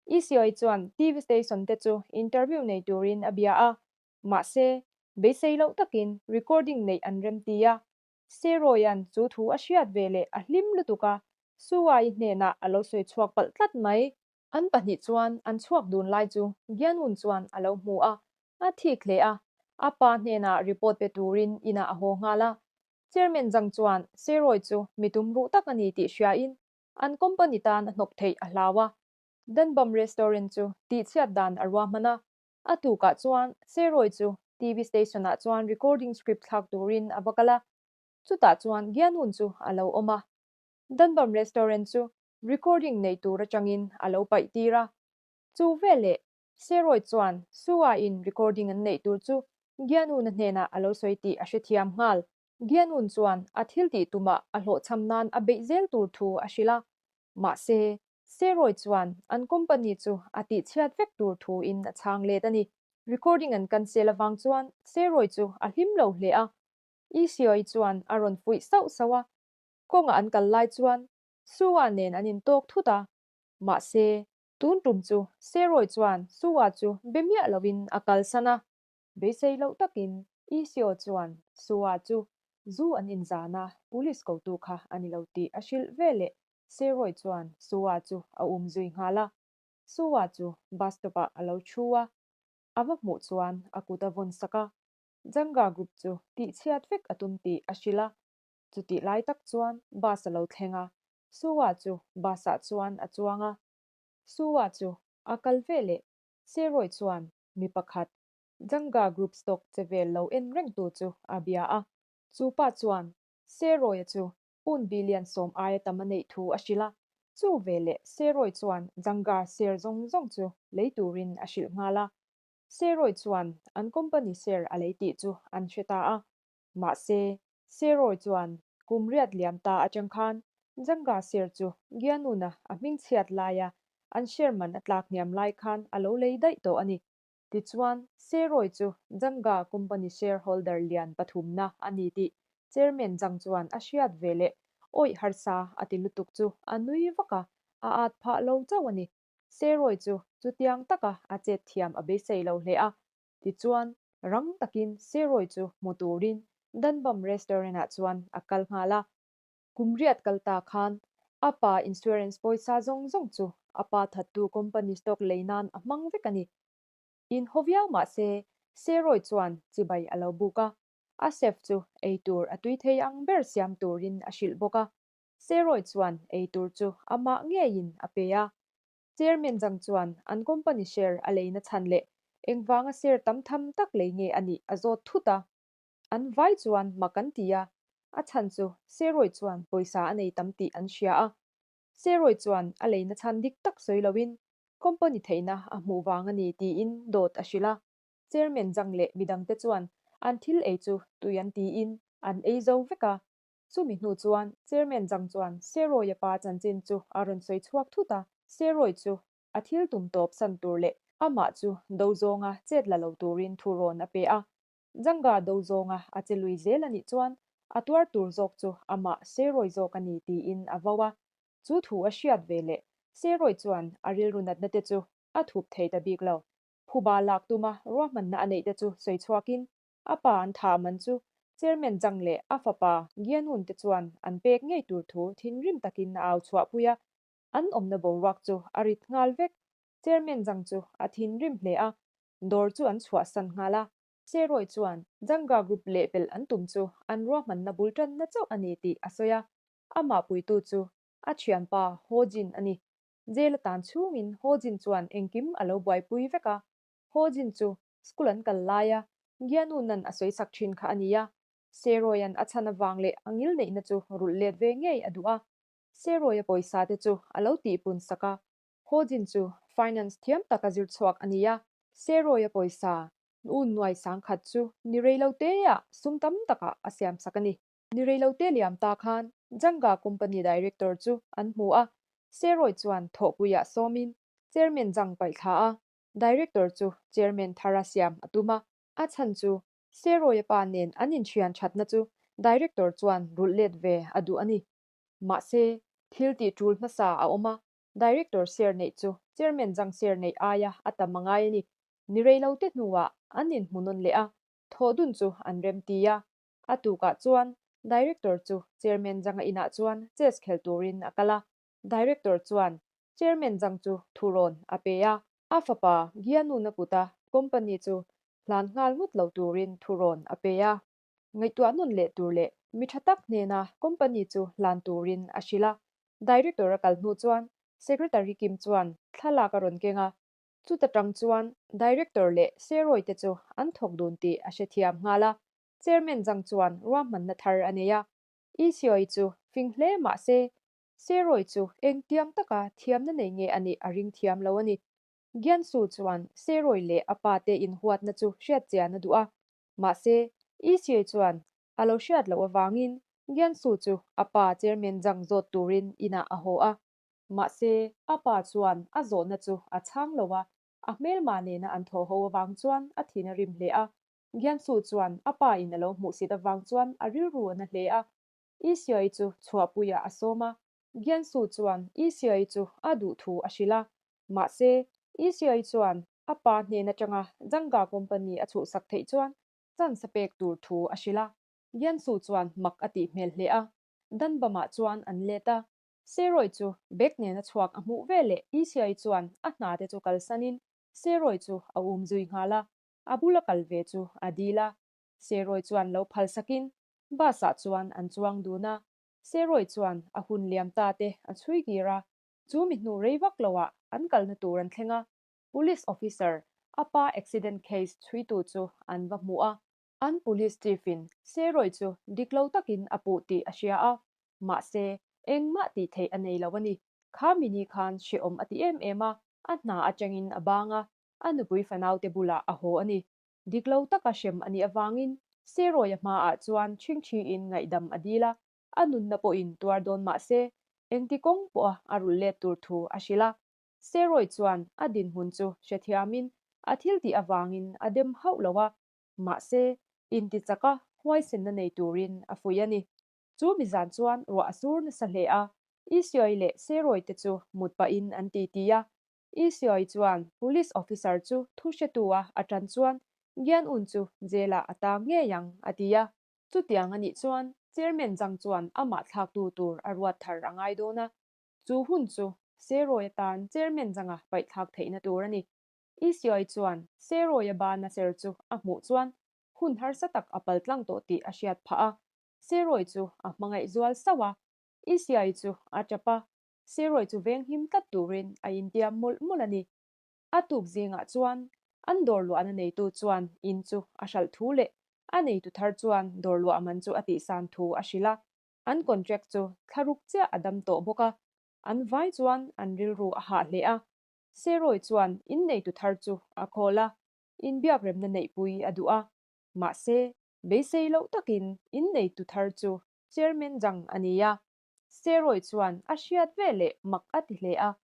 ECI chuan TV station te chu interview nei turin a bia a, mahse, beisei loh takin recording neih an remti a. Seroy-a'n chu thu a hriat ve leh a hlim lutuk a, Su-a-i hnenah a lo sawi chhuak palh tlat mai. An pahnih chuan an chhuak dun lai chu Gianun chuan a lo hmu a, a thik hle a, a pa hnenah report pe turin inah a haw nghal a. Chairman Zhang chuan Seroy chu mi tumruh tak a ni tih hriain an company tan a hnawk theih a hlau a, Danbam Restaurant chu tihchhiat dan a ruahman a. A tukah chuan Seroy chu TV station-ah chuan recording script thlak turin a va kal a, chutah chuan Gianun chu a lo awm a. Danbam Restaurant chu recording nei tur atangin a lo paih tir a. Chu veleh Seroy chuan Sua-in recording an neih tur chu Gianun-a hnenah a lo sawi tih a hrethiam nghal. Gianun chuan a thil tih tumah a hlawhchham nan a beih zel tur thu a hrilh a. Mahse, Seroy chuan an company chu a tihchhiat vek tur thuin a chhang let a ni. Recording an cancel avang chuan Seroy chu a hlim lo hle a. Isioi chuan a rawn fuih sauh sauh a. Kawnga an kal lai chuan Sua nen an intawk thut a. Mahse, tun tum chu Seroy chuan Sua chu be miah lovin a kalsan a. Beisei loh takin Isio chuan Sua chu zu an inzan a, police kotu kha a ni lo tih a hrilh veleh Seroy chuan Sua chu a um zui nghal a. Sua chu bus stop ah a lo thu a, a va hmuh chuan a kut a vawn sak a. Janga group chu tihchhiat vek a tum tih a hrilh a. Chutih lai tak chuan bus a lo thleng a, Sua chu bus ah chuan a chuang a. Sua chu a kal veleh Seroy chuan mi pakhat Janga Group stock che vel lo en rengtu chu a bia a. Chu pa chuan Seroy-a chu un billion sawm aia tam a neih thu a hrilh a. Chu veleh Seroy chuan Janga share zawng zawng chu lei turin a hrilh nghal a. Seroy chuan an company share a lei tih chu an hre ta a. Mahse, Seroy chuan kum riat liam ta atang khan Janga share chu Gianuna a hmingchhiat laia an share man a tlak hniam lai khan a lo lei daih tawh a ni. Tichuan, Seroy chu Janga company shareholder lian pathumna a ni tih Chairman Jang chuan a hriat ve leh awih harsa a ti lutuk chu a nui vak a, a at phah lo chauh a ni. Seroy chu chutiang taka a chet thiam a beisei lo hle a. Tichuan, rang takin Seroy chu hmu turin Danbam Restaurant-ah chuan a kal nghal a. Kum riat kal ta khan a pa insurance pawisa zawng zawng chu a pa thattu company stock lei nan a hmang vek a ni. In haw viau mah se, Seroy chuan chibai a lo buk a, a chef chu ei tur a tui thei ang ber siam turin a hrilh bawk a. Seroy chuan ei tur chu amah ngeiin a pe a. Chairman Zhang chuan an company share a leina chhan leh engvanga share tam tham tak lei nge a nih a zawt thut a. An vai chuan mak an ti a, a chhan chu Seroy chuan pawisa a nei tam tih an hria a. Seroy chuan a leina chhan dik tak sawi loin company theihna a hmuh vang a ni tiin dawt a hrilh a. Chairman Zhang leh midangte chuan an thil ei chu tui an tiin an ei zo vek a. Chumi hnu chuan Chairman Zhang chuan Seroy-a pa chanchin chu a rawn sawi chhuak thut a, Seroy chu a thil tum tawp san tur leh amah chu do zawnga chet la lo turin thu rawn a pe a. Zhanga do zawnga a che lui zel a nih chuan a tuar tur zawk chu amah Seroy zawk a ni tiin a vo a. Chu thu a hriat ve leh Seroy chuan a rilru natna te chu a thup thei ta bik lo. Phuba lak tuma ruahmanna a neih te chu sawi chhuakin A pa an thah man chu Chairman Zhang leh a fapa Gianun te chuan an pek ngei tur thu thinrim takin a au chhuahpui a, an awmna boruak chu a rit nghal vek. Chairman Zhang chu a thinrim hle a, dawr chu an chhuahsan nghal a. Seroy chuan Zhangga Group lehpelh an tum chu an ruahmanna bul tanna chauh a ni tih a sawi a, amah puitu chu a thianpa Ho Jin a ni. Jail a tan chhungin Ho Jin chuan engkim a lo buaipui vek a, Ho Jin chu School an kal laia Gianunan a sawi sak thin kha a ni a, Seroy-a'n a chhan avang leh a ngil neihna chu rulh let ve ngei a duh a. Seroy-a pawisa te chu a lo tihpun sak a, Ho Jin chu finance thiam tak a zir chhuak a ni a, Seroy-a pawisa un nuai sangkhat chu ni reiloteah sum tam takah a siam sak a ni. Ni reilote liam ta khan Janga Company Director chu an hmu a, Seroy chuan thawhpuiah sawmin Chairman Jang paihthla a, Director chu Chairman thara siam a tum a, a chhan chu Seroy-a pa nen an inthian thatna chu Director chuan rulh let ve a duh a ni. Mahse, thil tih tul hmasa a awm a, Director share neih chu Chairman Zhang share neih aia a tam a ngai a ni. Ni rei lo te hnuah an inhmu nawn leh a, thawh dun chu an remti a. A tukah chuan Director chu Chairman Zhang-a inah chuan chess khel turin a kal a. Director chuan Chairman Zhang chu thurawn a pe a. A fapa Gianuna kuta company chu hlan nghal ngawt lo turin thurawn a pe a. Ngaihtuah nawn leh tur leh mi tha tak hnena company chu hlan turin a hrilh a. Director a kal hnu chuan Secretary Kim chuan thlalak a rawn keng a. Chuta tang chuan Director leh Seroy te chu an thawk dun tih a hrethiam nghal a. Chairman Zhang chuan ruahmanna thar a nei a. ECOI chu fing hle mah se Seroy chu engtiang taka thiamna nei nge a nih a ring thiam lo a ni. Giansu chuan Seroy leh a pa te inhuatna chu hriatchian a duh a. Mahse, ECA chuan a lo hriat loh avangin Giansu chu a pa Chairman Zhang zawt turin inah a haw a. Mahse, a pa chuan a zawhna chu a chhang lo a, a hmelma nena an thawh ho avang chuan a thin a rim hle a. Giansu chuan a pa in a lo hmuhsit avang chuan a rilru a na hle a. ECA chu chhuahpuiah a sawm a. Giansu chuan ECA chu a duh thu a hrilh a. Mahse, ECA chuan a pa hnen atanga Zhangga company a chhuhsak theih chuan chance a pek tur thu a hrilh a. Giansu chuan mak a tih hmel hle a. Danbamah chuan an let a. Seroy chu bag nena chhuak a hmuh veleh ECA chuan a hna te chu kalsanin Seroy chu a um zui nghal a. A bula kal ve chu a dil a. Seroy chuan lo phalsakin bus-ah chuan an chuang dun a. Seroy chuan a hun liam ta te a chhui kir a. Chu mi hnu rei vak loah an kalna tur an thleng a, Police officer, a pa accident case chhuitu chu an va hmu a. An police chief-in Seroy chu dik lo takin a puh tih a hria a, mahse engmah tih theih a nei lo a ni. Kha mi ni khan hrehawm a ti em em a, a hna atangin a bang a, a nupui fanaute bulah a haw a ni. Dik lo taka hrem a nih avangin Seroy-a hmaah chuan chhingchhiin ngaihdam a dil a, A nunna pawhin tuar dawn mah se, engti kawng pawha a rulh let tur thu a hrilh a. Seroy chuan a dinhmun chu hrethiamin a thil tih avangin a dem hauh lo a, mahse, inti chaka huaisenna nei turin a fuih a ni. Chu mizan chuan ruah a sur nasa hle a, Isioi leh Seroy te chu mut pahin an titi a. Isioi chuan police officer chu thu hretu-a a tan chuan Gian Un chu jail-ah a tang ngei ang, a ti a. Chutiang a nih chuan Chairman Zhang chuan amah thlaktu tur a ruat thar a ngai dawn a, chu hun chu Seroy atan Chairman Zhang-a paihthlak theihna tur a ni. ECI chuan Seroy-a bana ser chu a hmuh chuan hun harsa tak a paltlang tawh tih a hriat phah a, Seroy chu a hmangaih zual sauh a, ECI chu a tap a, Seroy chu venghim tlat turin a intiam mawlh mawlh a ni. A tuk zingah chuan an dawr luahna neitu chuan in chu a hralh thu leh a neitu thar chuan dawr luah man chu a tihsan thu a hrilh a. An contract chu thlaruk chiah a dam tawh bawk a. An vai chuan an rilru a hah hle a. Seroy chuan in neitu thar chu a call a, inbiakremna neihpui a duh a. Mahse, beisei loh takin in neitu thar chu Chairman Zhang a ni a. Seroy chuan a hriat veleh mak a ti hle a.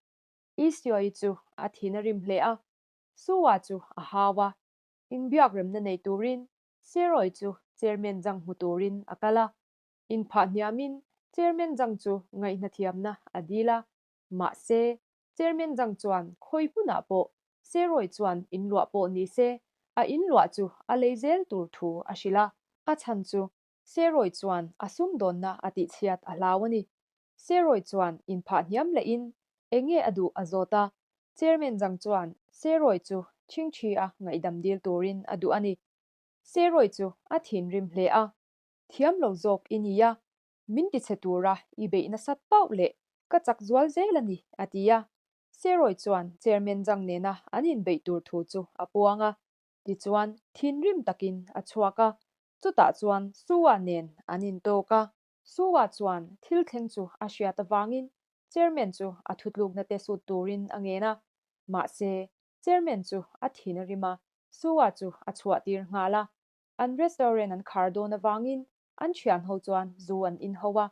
Isioi chu a thin a rim hle a, Sua chu a hau a. Inbiakremna nei turin Seroy chu Chairman Zhang hmu turin a kal a. Inphah hniamin Chairman Zhang chu ngaihnathiamna a dil a. Mahse, Chairman Zhang chuan khawi hmunah pawh Seroy chuan inluah pawh ni se, a inluah chu a lei zel tur thu a hrilh a. A chhan chu Seroy chuan a sumdawnna a tihchhiat a hlau a ni. Seroy chuan inphah hniam lehin eng nge a duh a zawt a, Chairman Zhang chuan Seroy chu chhingchhi a ngaihdam dil turin a duh a ni. Seroy chu a thinrim hle a, Thiam lo zawk i ni a, min tichhe tura i beih nasat pauh leh ka chak zual zel a ni, a ti a. Seroy chuan Chairman Zhang nena an inbeih tur thu chu a puang a, tichuan thinrim takin a chhuak a, chutah chuan Sua nen an intawk a. Sua chuan thil thleng chu a hriat avangin Chairman chu a thutlukna te sut turin a ngen a. Mahse, Chairman chu a thin a rim a, Sua chu a chhuah tir nghal a. An restaurant an khar dawn avangin an thian ho chuan zu an in ho a.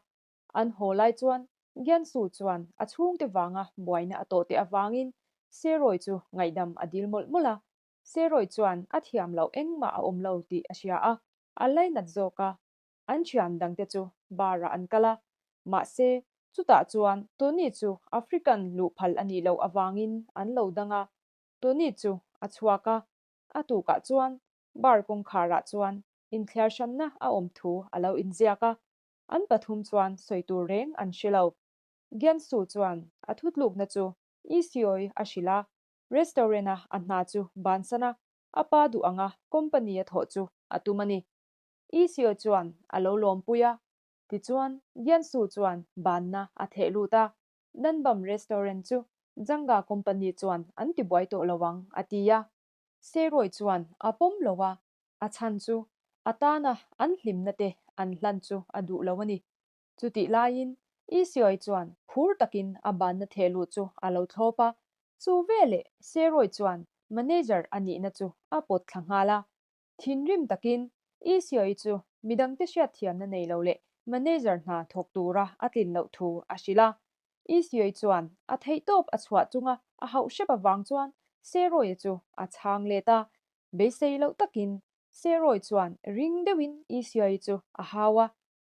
An haw lai chuan Giansu chuan a chhungte vanga buaina a tawh te avangin Seroy chu ngaihdam a dil mawlh mawlh a. Seroy chuan a thiam loh engmah a awm lo tih a hria a, a lainat zawk a. An thian dangte chu bar-ah an kal a, mahse. Chutah chuan Tony chu African luh phal a nih loh avangin an lo dang a, Tony chu a chhuak a. A tukah chuan bar kawngkharah chuan inthliar hranna a awm thu a lo inziak a, an pathum chuan sawi tur reng an hre lo. Giansu chuan a thutlukna chu Isioi a hrilh a, restaurant-a a hna chu bansan a, a pa duh anga company a thawh chu a tum a ni. Isioi chuan a lo lawmpui a, tichuan Giansu chuan banna a theh lut a, Danbam restaurant chu Janga company chuan an tibuai tawh lo ang a ti a. Seroy chuan a pawm lo a, a chhan chu a tana an hlimna te an hlan chu a duh lo a ni. Chutih laiin Isioi chuan phur takin a banna theh luh chu a lo thlawp a, chu veleh Seroy chuan manager a nihna chu a pawt thla nghal a. Thinrim takin Isioi chu midangte hriatthiamna nei lo leh manager hna thawk tura a tlin loh thu a hrilh a. Isioi chuan a theihtawp a chhuah chunga a hauh hrep avang chuan Seroy-a chu a chhang let a. Beisei loh takin Seroy chuan ring deuhin Isioi chu a hau a.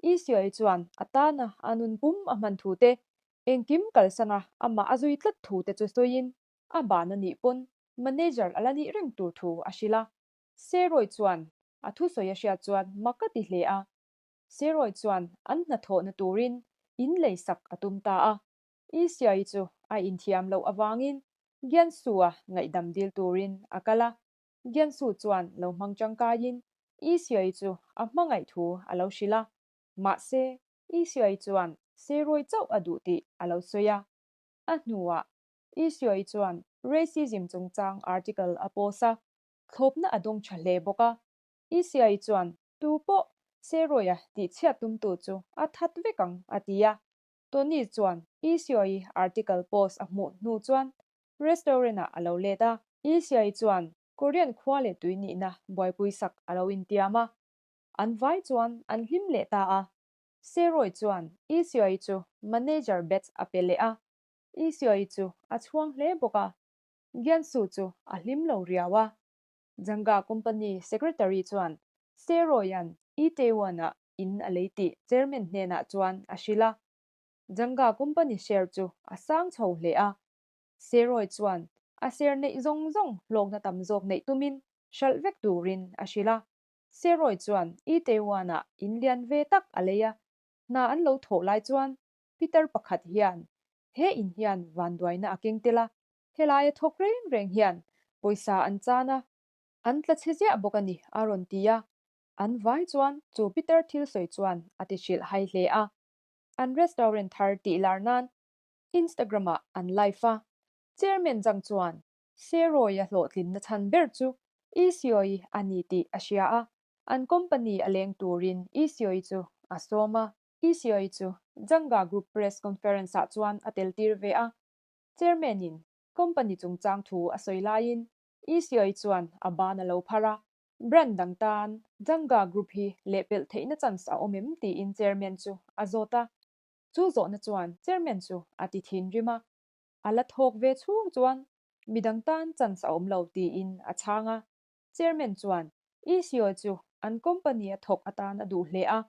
Isioi chuan a tana a nun pum a hman thu te, engkim kalsana amah a zui tlat thu te chu sawiin a ban a nih pawn manager a la nih reng tur thu a hrilh a. Seroy chuan a thusawi a hriat chuan mak a ti hle a. Seroy chuan an hnathawhna turin in lei sak a tum ta a. Isiai chu a inthiam loh avangin Giansu-a ngaihdam dil turin a kal a. Giansu chuan lo hmang tangkaiin Isiai chu a hmangaih thu a lo hrilh a. Mahse, Isiai chuan Seroy chauh a duh tih a lo sawi a. A hnuah Isiai chuan racism chungchang article a post a, thlawpna a dawng tha hle bawk a. Isiai chuan Tu pawh Seroy-a tihchhiat tumtu chu a that vek ang, a ti a. Tony chuan Isioi article post a hmuh hnu chuan restaurant-ah a lo let a. Isioi chuan Korean khua leh tui nihna buaipui sak a lo intiam a. An vai chuan an hlim leh ta a. Seroy chuan Isioi chu manager badge a pe leh a. Isioi chu a chhuang hle bawk a. Giansu chu a hlim lo riau a. Janga Company Secretary chuan Seroy-a'n Itaewon-ah in a lei tih Chairman hnenah chuan a hrilh a. Janga Company share chu a sang chho hle a. Seroy chuan a share neih zawng zawng hlawkna tam zawk neih tumin hralh vek turin a hrilh a. Seroy chuan Itaewon-ah in lian ve tak a lei a. Hna an lo thawh lai chuan Peter pakhat hian he in hian vanduaina a keng tel a, Helaia thawk reng reng hian pawisa an chan a, an tla chhe ziah bawk a ni, a rawn ti a. An vai chuan chu Peter thil sawi chuan a ti hrilh hai hle a. An restaurant thar tih lar nan Instagram-ah an live a. Chairman Zhang chuan Seroy-a hlawhtlinna chhan ber chu Isioi a ni tih a hria a, an company a leng turin Isioi chu a sawm a. Isioi chu Zhangga Group Press Conference-ah chuan a tel tir ve a. Chairman-in company chungchang thu a sawi laiin ECI chuan a ban a lo phar a, brand dang tan Janga Group hi lehpelh theihna chance a awm em tiin Chairman chu a zawt a. Chu zawhna chuan Chairman chu a ti thinrim a, a la thawk ve chhung chuan midang tan chance a awm lo tiin a chhang a. Chairman chuan ECI chu an company a thawk atan a duh hle a,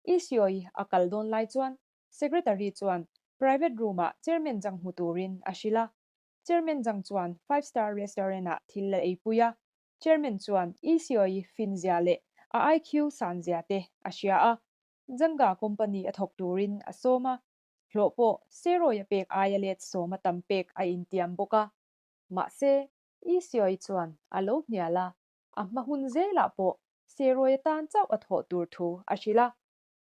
ECI a kal dawn lai chuan Secretary chuan private room-ah Chairman Zhang hmu turin a hrilh a. Chairman Zhang chuan five star restaurant-ah thil la eipui a. Chairman chuan ECOE finzia leh a IQ sanzia te a hria a. Zhangga company a thawk turin a sawm a. Hlawh pawh Seroy a pek aia let sawma tam pek a intiam bawk a. Mahse, ECOE chuan a lo hnial a, a hma hun zelah pawh Seroy atan chauh a thawh tur thu a hrilh a.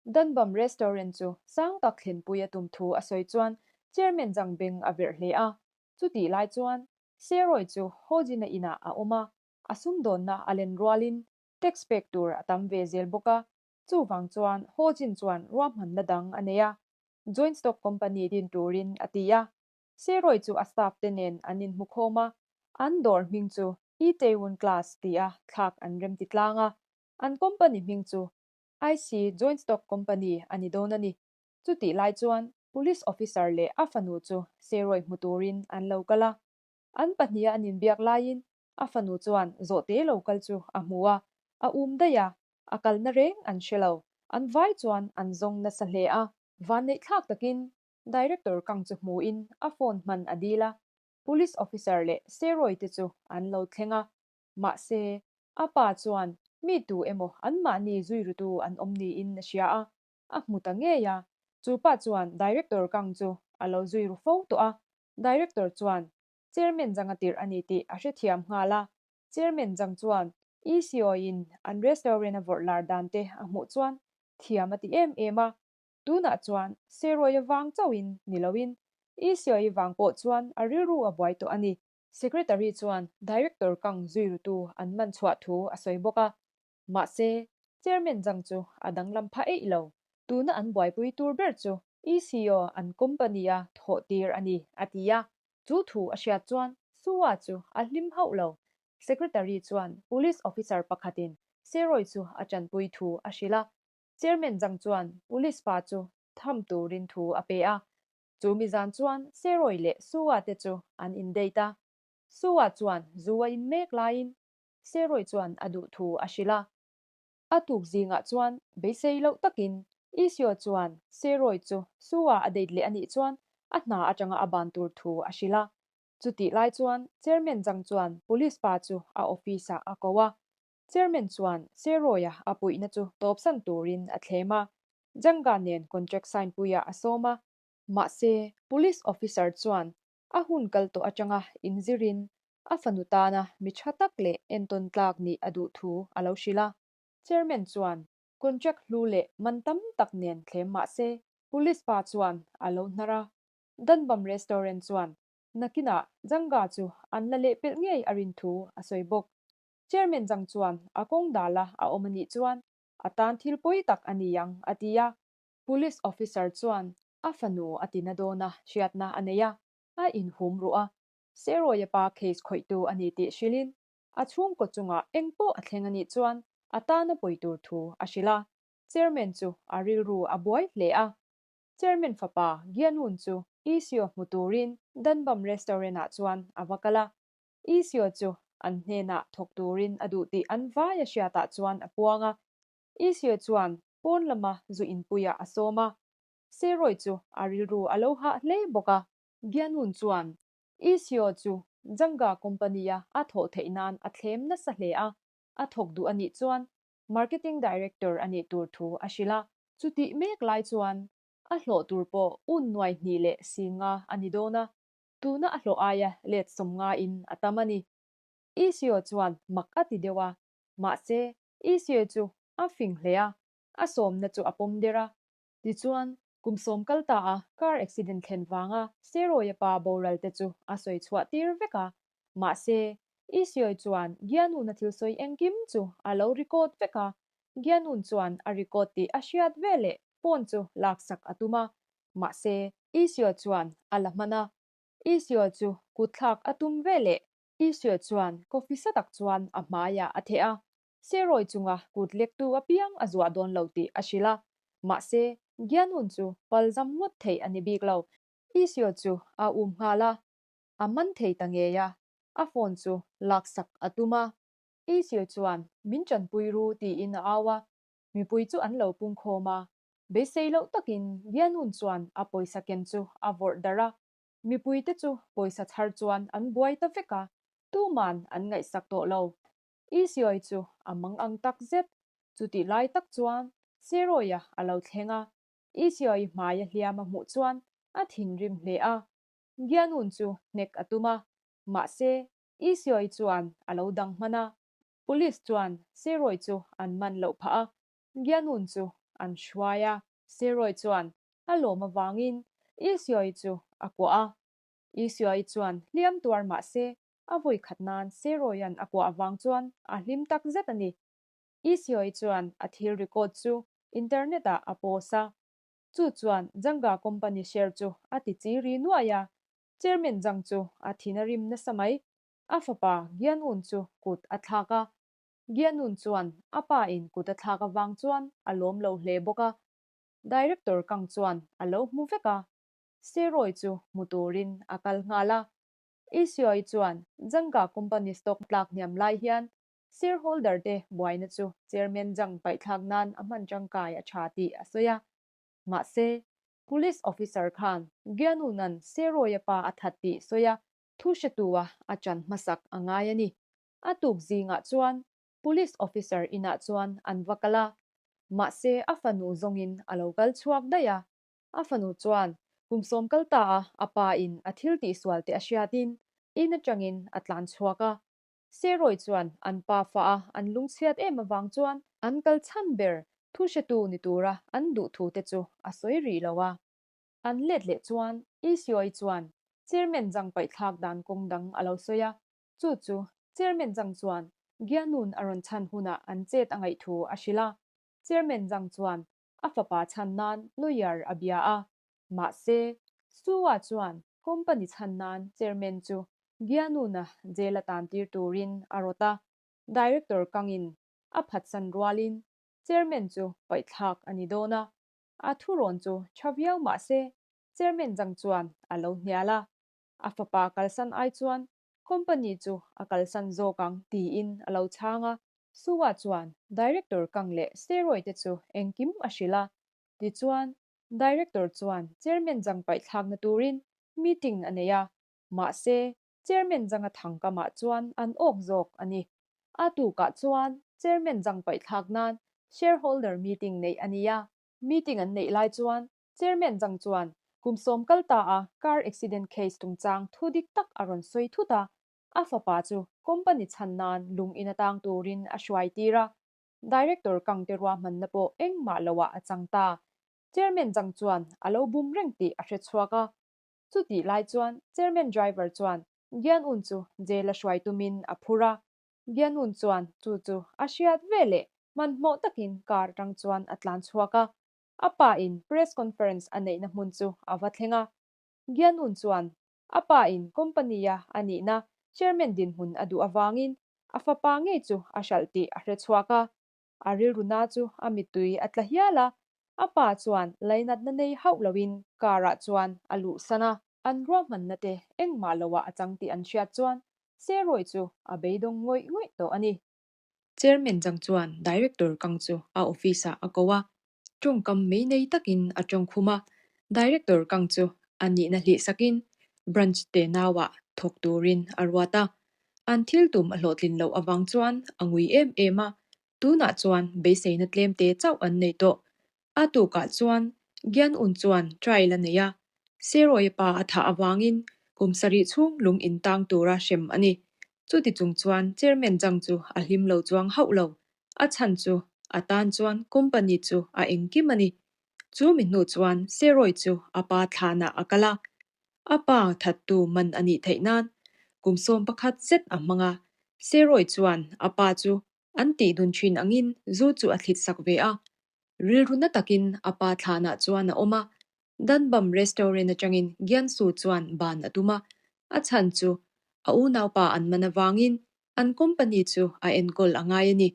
Danbam Restaurant chu sang tak thlenpui a tum thu a sawi chuan Chairman Zhang Beng a verh hle a. Chutih lai chuan Seroy chu Hojin-a inah a awm a, a sumdawnna a len rualin tax pek tur a tam ve zel bawk a. Chuvang chuan Hojin chuan ruahmanna dang a nei a, joint stock company din turin a ti a. Seroy chu a staff te nen an inhmukhawm a, an dawr hming chu Itaewon Class tia thlak an remti tlang a, an company hming chu IC Joint Stock Company a ni dawn a ni. Chutih lai chuan Police Officer leh a fanu chu Seroy hmu turin an lo kal a. An pahniha an inbiak laiin a fanu chuan zawhte lo kal chu a hmu a, a um daih a, a kalna reng an hre lo. An vai chuan an zawng nasa hle a. Vanneihthlak takin. Director Kang chu hmuin a phone hman a dil a, Police officer leh Seroy te chu an lo thleng a, mahse, a pa chuan mi tu emaw anmahni zui rutu an awm niin a hria a, a hmu ta ngei a. Chu pa chuan Director Kang chu a lo zui ru fo tawh a, Director chuan Chairman Zhang a tirh a ni tih a hrethiam nghal a. Chairman Zhang chuan ECO in an restaurant a vawrh lar dan te a hmuh chuan thiam a ti em em a, Tunah chuan Seroia vang chauhin ni loin ECI vang pawh chuan a rilru a buai tawh a ni. Secretary chuan Director Kang zui rutu an man chhuah thu a sawi bawk a. Mahse, Chairman Zhang chu a danglam pha eih lo. Tuna an buaipui tur ber chu ECO an company-a thawh tir a ni, a ti a. Chu thu a hriat chuan Sua chu a hlim hauh lo. Secretary chuan Police officer pakhatin Seroy chu a tanpui thu a hrilh a. Chairman Zhang chuan police pa chu tham turin thu a pe a. Chu mi zan chuan Seroy leh Sua te chu an in date a. Sua chuan zu a in mek laiin Seroy chuan a duh thu a hrilh a. A tuk zingah chuan beisei loh takin Isio chuan Seroy chu Sua a date leh a nih chuan a hna atanga a ban tur thu a hrilh a. Chutih lai chuan Chairman Zhang chuan police pa chu a office ah a ko a. Chairman chuan Seroy-a a puihna chu tawpsan turin a thlem a, Janga nen contract sign puiah a sawm a. Mahse, police officer chuan a hun kal tawh atanga inzirin a fanu tana mi tha tak leh entawn tlak nih a duh thu a lo hrilh a. Chairman chuan contract hlu leh man tam tak nen thlem mahse, police pa chuan a lo hnar a. Danbam restaurant chuan nakinah Janga chu an la lehpelh ngei a rin thu a sawi bawk. Chairman Zhang chuan a kawng dala a awm a nih chuan a tan thil pawi tak a ni ang a ti a. Police officer chuan a fanu a tina dawn a hriatna a nei a, a inhum ruh a. Seroya pa case khawihtu a ni tih hrilhin a chhungkaw chungah eng pawh a thleng a nih chuan a tan a pawi tur thu a hrilh a. Chairman chu a rilru a buai hle a. Chairman fapa Gianun chu ECO hmu turin Danbam restaurant-ah chuan a va kal a. Isua chu an hnenah thawk turin a duh tih an vai a hriatah chuan a puang a. Isua chuan pawn lama zu inpuiah a sawm a. Seroy chu a rilru a lo hah hle bawk a. Gianun chuan Isua chu Janga company-a a thawh theih nan a thlem nasa hle a, a thawk duh a nih chuan Marketing Director a nih tur thu a hrilh a. Chutih mek lai chuan a hlawh tur pawh un nuai hnih leh si nga a ni dawn a. Tuna a hlawh aia let 50 in a tam a ni. Isio chuan mak a ti deuh a, mahse Isio chu a fing hle a, a sawmna chu a pawm der a. Tichuan, kum sawm kal ta a car accident thlen vanga Seroya pa boral te chu a sawi chhuah tir vek a, mahse Isio chuan Gianuna thil sawi engkim chu a lo record vek a, Gianun chuan a record tih a hriat veleh phone chu laksak a tum a, Mahse, Isua chuan a la hman a. Isua chu kutthlak a tum veleh Isua chuan coffee sa tak chuan a hmaiah a theh a. Seroy chunga kut lektu apiang a zuah dawn lo tih a hrilh a. Mahse, Gianun chu palzam ngawt theih a ni bik lo. Isua chu a um nghal a. A man thei ta ngei a. A phone chu laksak a tum a. Isua chuan min tanpui ru tiin a au a. Mipui chu an lo pungkhawm a. Beisei loh takin Gianun chuan a pawisa ken chu a vawrh darh a, mipuite chu pawisa chhar chuan an buai ta vek a, tuman an ngaihsak tawh lo. Isioi chu a mang ang tak zet, chutih lai tak chuan Seroia a lo thleng a, Isioi hmaia hliam a hmuh chuan a thinrim hle a, Gianun chu hnek a tum a, mahse Isioi chuan a lo dang hman a, Police chuan Seroi chu an man loh phah a, Gianun chu an hruai a. Seroy chuan a lawm avangin Isioi chu a kuah a. Isioi chuan hliam tuar mah se a vawi khat nan Seroy-a'n a kuah avang chuan a hlim tak zet a ni. Isioi chuan a thil record chu internet-ah a post a. Chu chuan Janga company share chu a ti chi ri nuai a. Chairman Jang chu a thin a rim nasa mai. A fapa Gianun chu kut a thlak a. Gianun chuan a pa in kut a thlak avang chuan a lawm lo hle bawk a, Director Kang chuan a lo hmu vek a, Seroy chu hmu turin a kal nghal a. Isioi chuan Janga company stock tlak hniam lai hian shareholder te buaina chu Chairman Jang paihthlak nan a hman tangkai a tha tih a sawi a. Mahse, Police officer khan Gianuna'n Seroy-a pa a that tih sawi a, thu hretua a ṭan hmasak a ngai a ni. A tuk zingah chuan Police officer inah chuan an va kal a, mahse a fanu zawngin a lo kal chhuak daih a. A fanu chuan kum sawm kal ta a a pa in a thil tihsual te a hriatin in atangin a tlan chhuak a. Seroy chuan an pa fa a an lungchhiat em avang chuan an kal chhan ber thu hretu ni tura an duh thu te chu a sawi rih lo a. An let leh chuan Isioi chuan Chairman Zhang paihthlak dan kawng dang a lo sawi a, Chu chu Chairman Zhang chuan Gianun a rawn chhan hunah an chet a ngaih thu a hrilh a. Chairman Zhang chuan a fapa chhan nan lawyer a bia a. Mahse, Sua chuan company chhan nan Chairman chu Gianuna jail a tan tir turin a rawt a. Director Kangin a phatsan rualin Chairman chu paihthlak a ni dawn a. A thurawn chu tha viau mahse Chairman Zhang chuan a lo hnial a. A fapa kalsan ai chuan company chu a kalsan zawk ang tiin a lo chhang a. Sua chuan Director Kang leh Steroid te chu engkim a hrilh a. Tichuan, Director chuan Chairman Zhang paihthlakna turin meeting a nei a, mahse, Chairman Zhang a thang kamah chuan an awk zawk a ni. A tukah chuan Chairman Zhang paihthlak nan shareholder meeting neih a ni a. Meeting an neih lai chuan Chairman Zhang chuan kum sawm kal ta a car accident case chungchang thu dik tak a rawn sawi thut a, a fapa chu company chhan nan lung in atang turin a hruai tir a, Director Kang te ruahmanna pawh engmah loah a chang ta. Chairman Zhang chuan a lo bum reng tih a hre chhuak a. Chutih lai chuan Chairman driver chuan Gian Un chu jail a hruai tumin a phur a, Gian Un chuan chu chu a hriat veleh hmanhmawh takin car atang chuan a tlan chhuak a. A pa in press conference a neihna hmun chu a va thleng a. Gianun chuan a pa in company a a nihna chairman dinhmun a duh avangin a fapa ngei chu a hralh tih a hre chhuak a. A rilru na chu a mittui a tla hial a, a pa chuan lainatna nei hauh loin car ah chuan a luhsan a. An ruahmanna te engmah loah a chang tih an hriat chuan Seroy chu a beidawng ngawih ngawih tawh a ni. Chairman Zhang chuan Director Kang chu a office-ah a ko a, tawngkam mei nei takin a tawng khum a. Director Kang chu a nihna hlih sakin branch te nauah thawk turin a ruat a. An thil tum a hlawhtlin loh avang chuan a ngui em em a, tunah chuan beiseina tlemte chauh an nei tawh. A tukah chuan Gian Un chuan trial a nei a, Seroy-a pa a thah avangin kum sarih chhung lung in tang tura hrem a ni. Chuti chung chuan Chairman Zhang chu a hlim lo chuang hauh lo. A chhan chu a tan chuan company chu a engkim a ni. Chu mi hnu chuan Seroy chu a pa thlanah a kal a, a pa thattu man a nih theih nan kum 11 zet a hmang a. Seroy chuan a pa chu an tih dun thin angin zu chu a thlit sak ve a. Rilru na takin a pa thlanah chuan a awm a, Danbam restaurant atangin Giansu chuan ban a tum a, a chhan chu a unaupa an man avangin an company chu a enkawl a ngai a ni.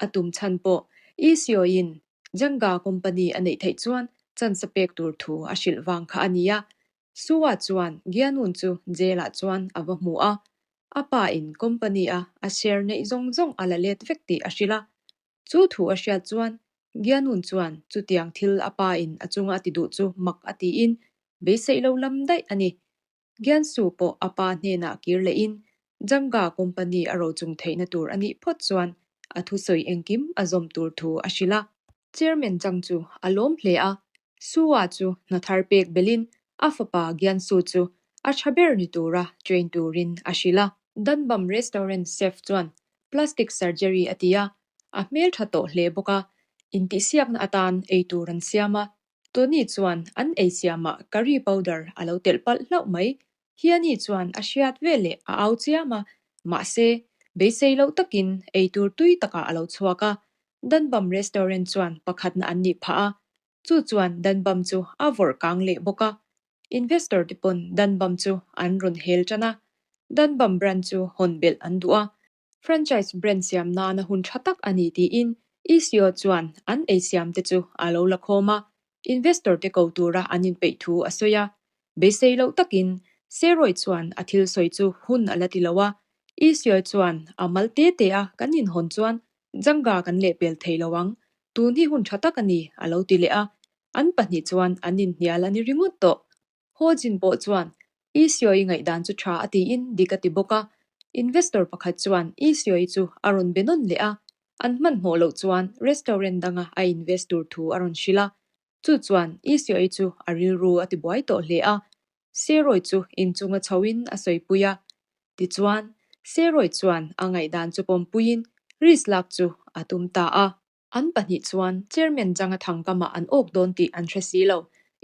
A tum chhan pawh ECO-in Janga company a neih theih chuan chance a pek tur thu a hrilh vang kha a ni a. Sua chuan Gianun chu jail-ah chuan a va hmu a, a pa in company-a a share neih zawng zawng a la let vek tih a hrilh a. Chu thu a hriat chuan Gianun chuan chutiang thil a pa in a chunga a ti duh chu mak a tiin beiseih lo lam daih a ni. Giansu pawh a pa hnenah kir lehin Janga company a rochung theihna tur a nih phawt chuan a thusawi engkim a zawm tur thu a hrilh a. Chairman Zhang chu a lawm hle a, Sua chu hna thar pek belhin a fapa Giansu chu a tha ber ni tura train turin a hrilh a. Danbam Restaurant chef chuan plastic surgery a ti a, a hmeltha tawh hle bawk a, intihsiakna atan ei tur an siam a. Tony chuan an ei siamah curry powder a lo telh palh hlauh mai. Hiani chuan a hriat veleh a au chiam a, mahse, beisei loh takin ei tur tui takah a lo chhuak a. Danbam restaurant chuan pakhatna an nih phah a, chu chuan Danbam chu a vawrh kang leh bawk a. Investor te pawn Danbam chu an rawn hel tan a, Danbam brand chu hawn belh an duh a, Franchise brand siam nana hun tha tak a ni tiin ECO chuan an ei siam te chu a lo la khawm a, investor te ko tura an inpeih thu a sawi a. Beisei loh takin Seroy chuan a thil sawi chu hun a la ti lo a, ECO chuan a mal te te a kan inhawn chuan Janga kan lehpel thei lo ang, tun hi hun tha tak a ni a lo ti leh a. An pahnih chuan an inhnial a ni ringawt tawh. Ho Jin pawh chuan Lee Seo-i ngaihdan chu tha a tiin dik a ti bawk a. Investor pakhat chuan Lee Seo-i chu a rawn be nawn leh a, an hmanhmawh loh chuan restaurant danga a invest tur thu a rawn hrilh a. Chu chuan Lee Seo-i chu a rilru a ti buai tawh hle a. Seroy chu inchunga chhoin a sawipui a. Tichuan, Seroy chuan a ngaihdan chu pawmpuiin risk lak chu a tum ta a. An pahnih chuan Chairman Zhang-a thangkamah an awk dawn tih an hre si lo.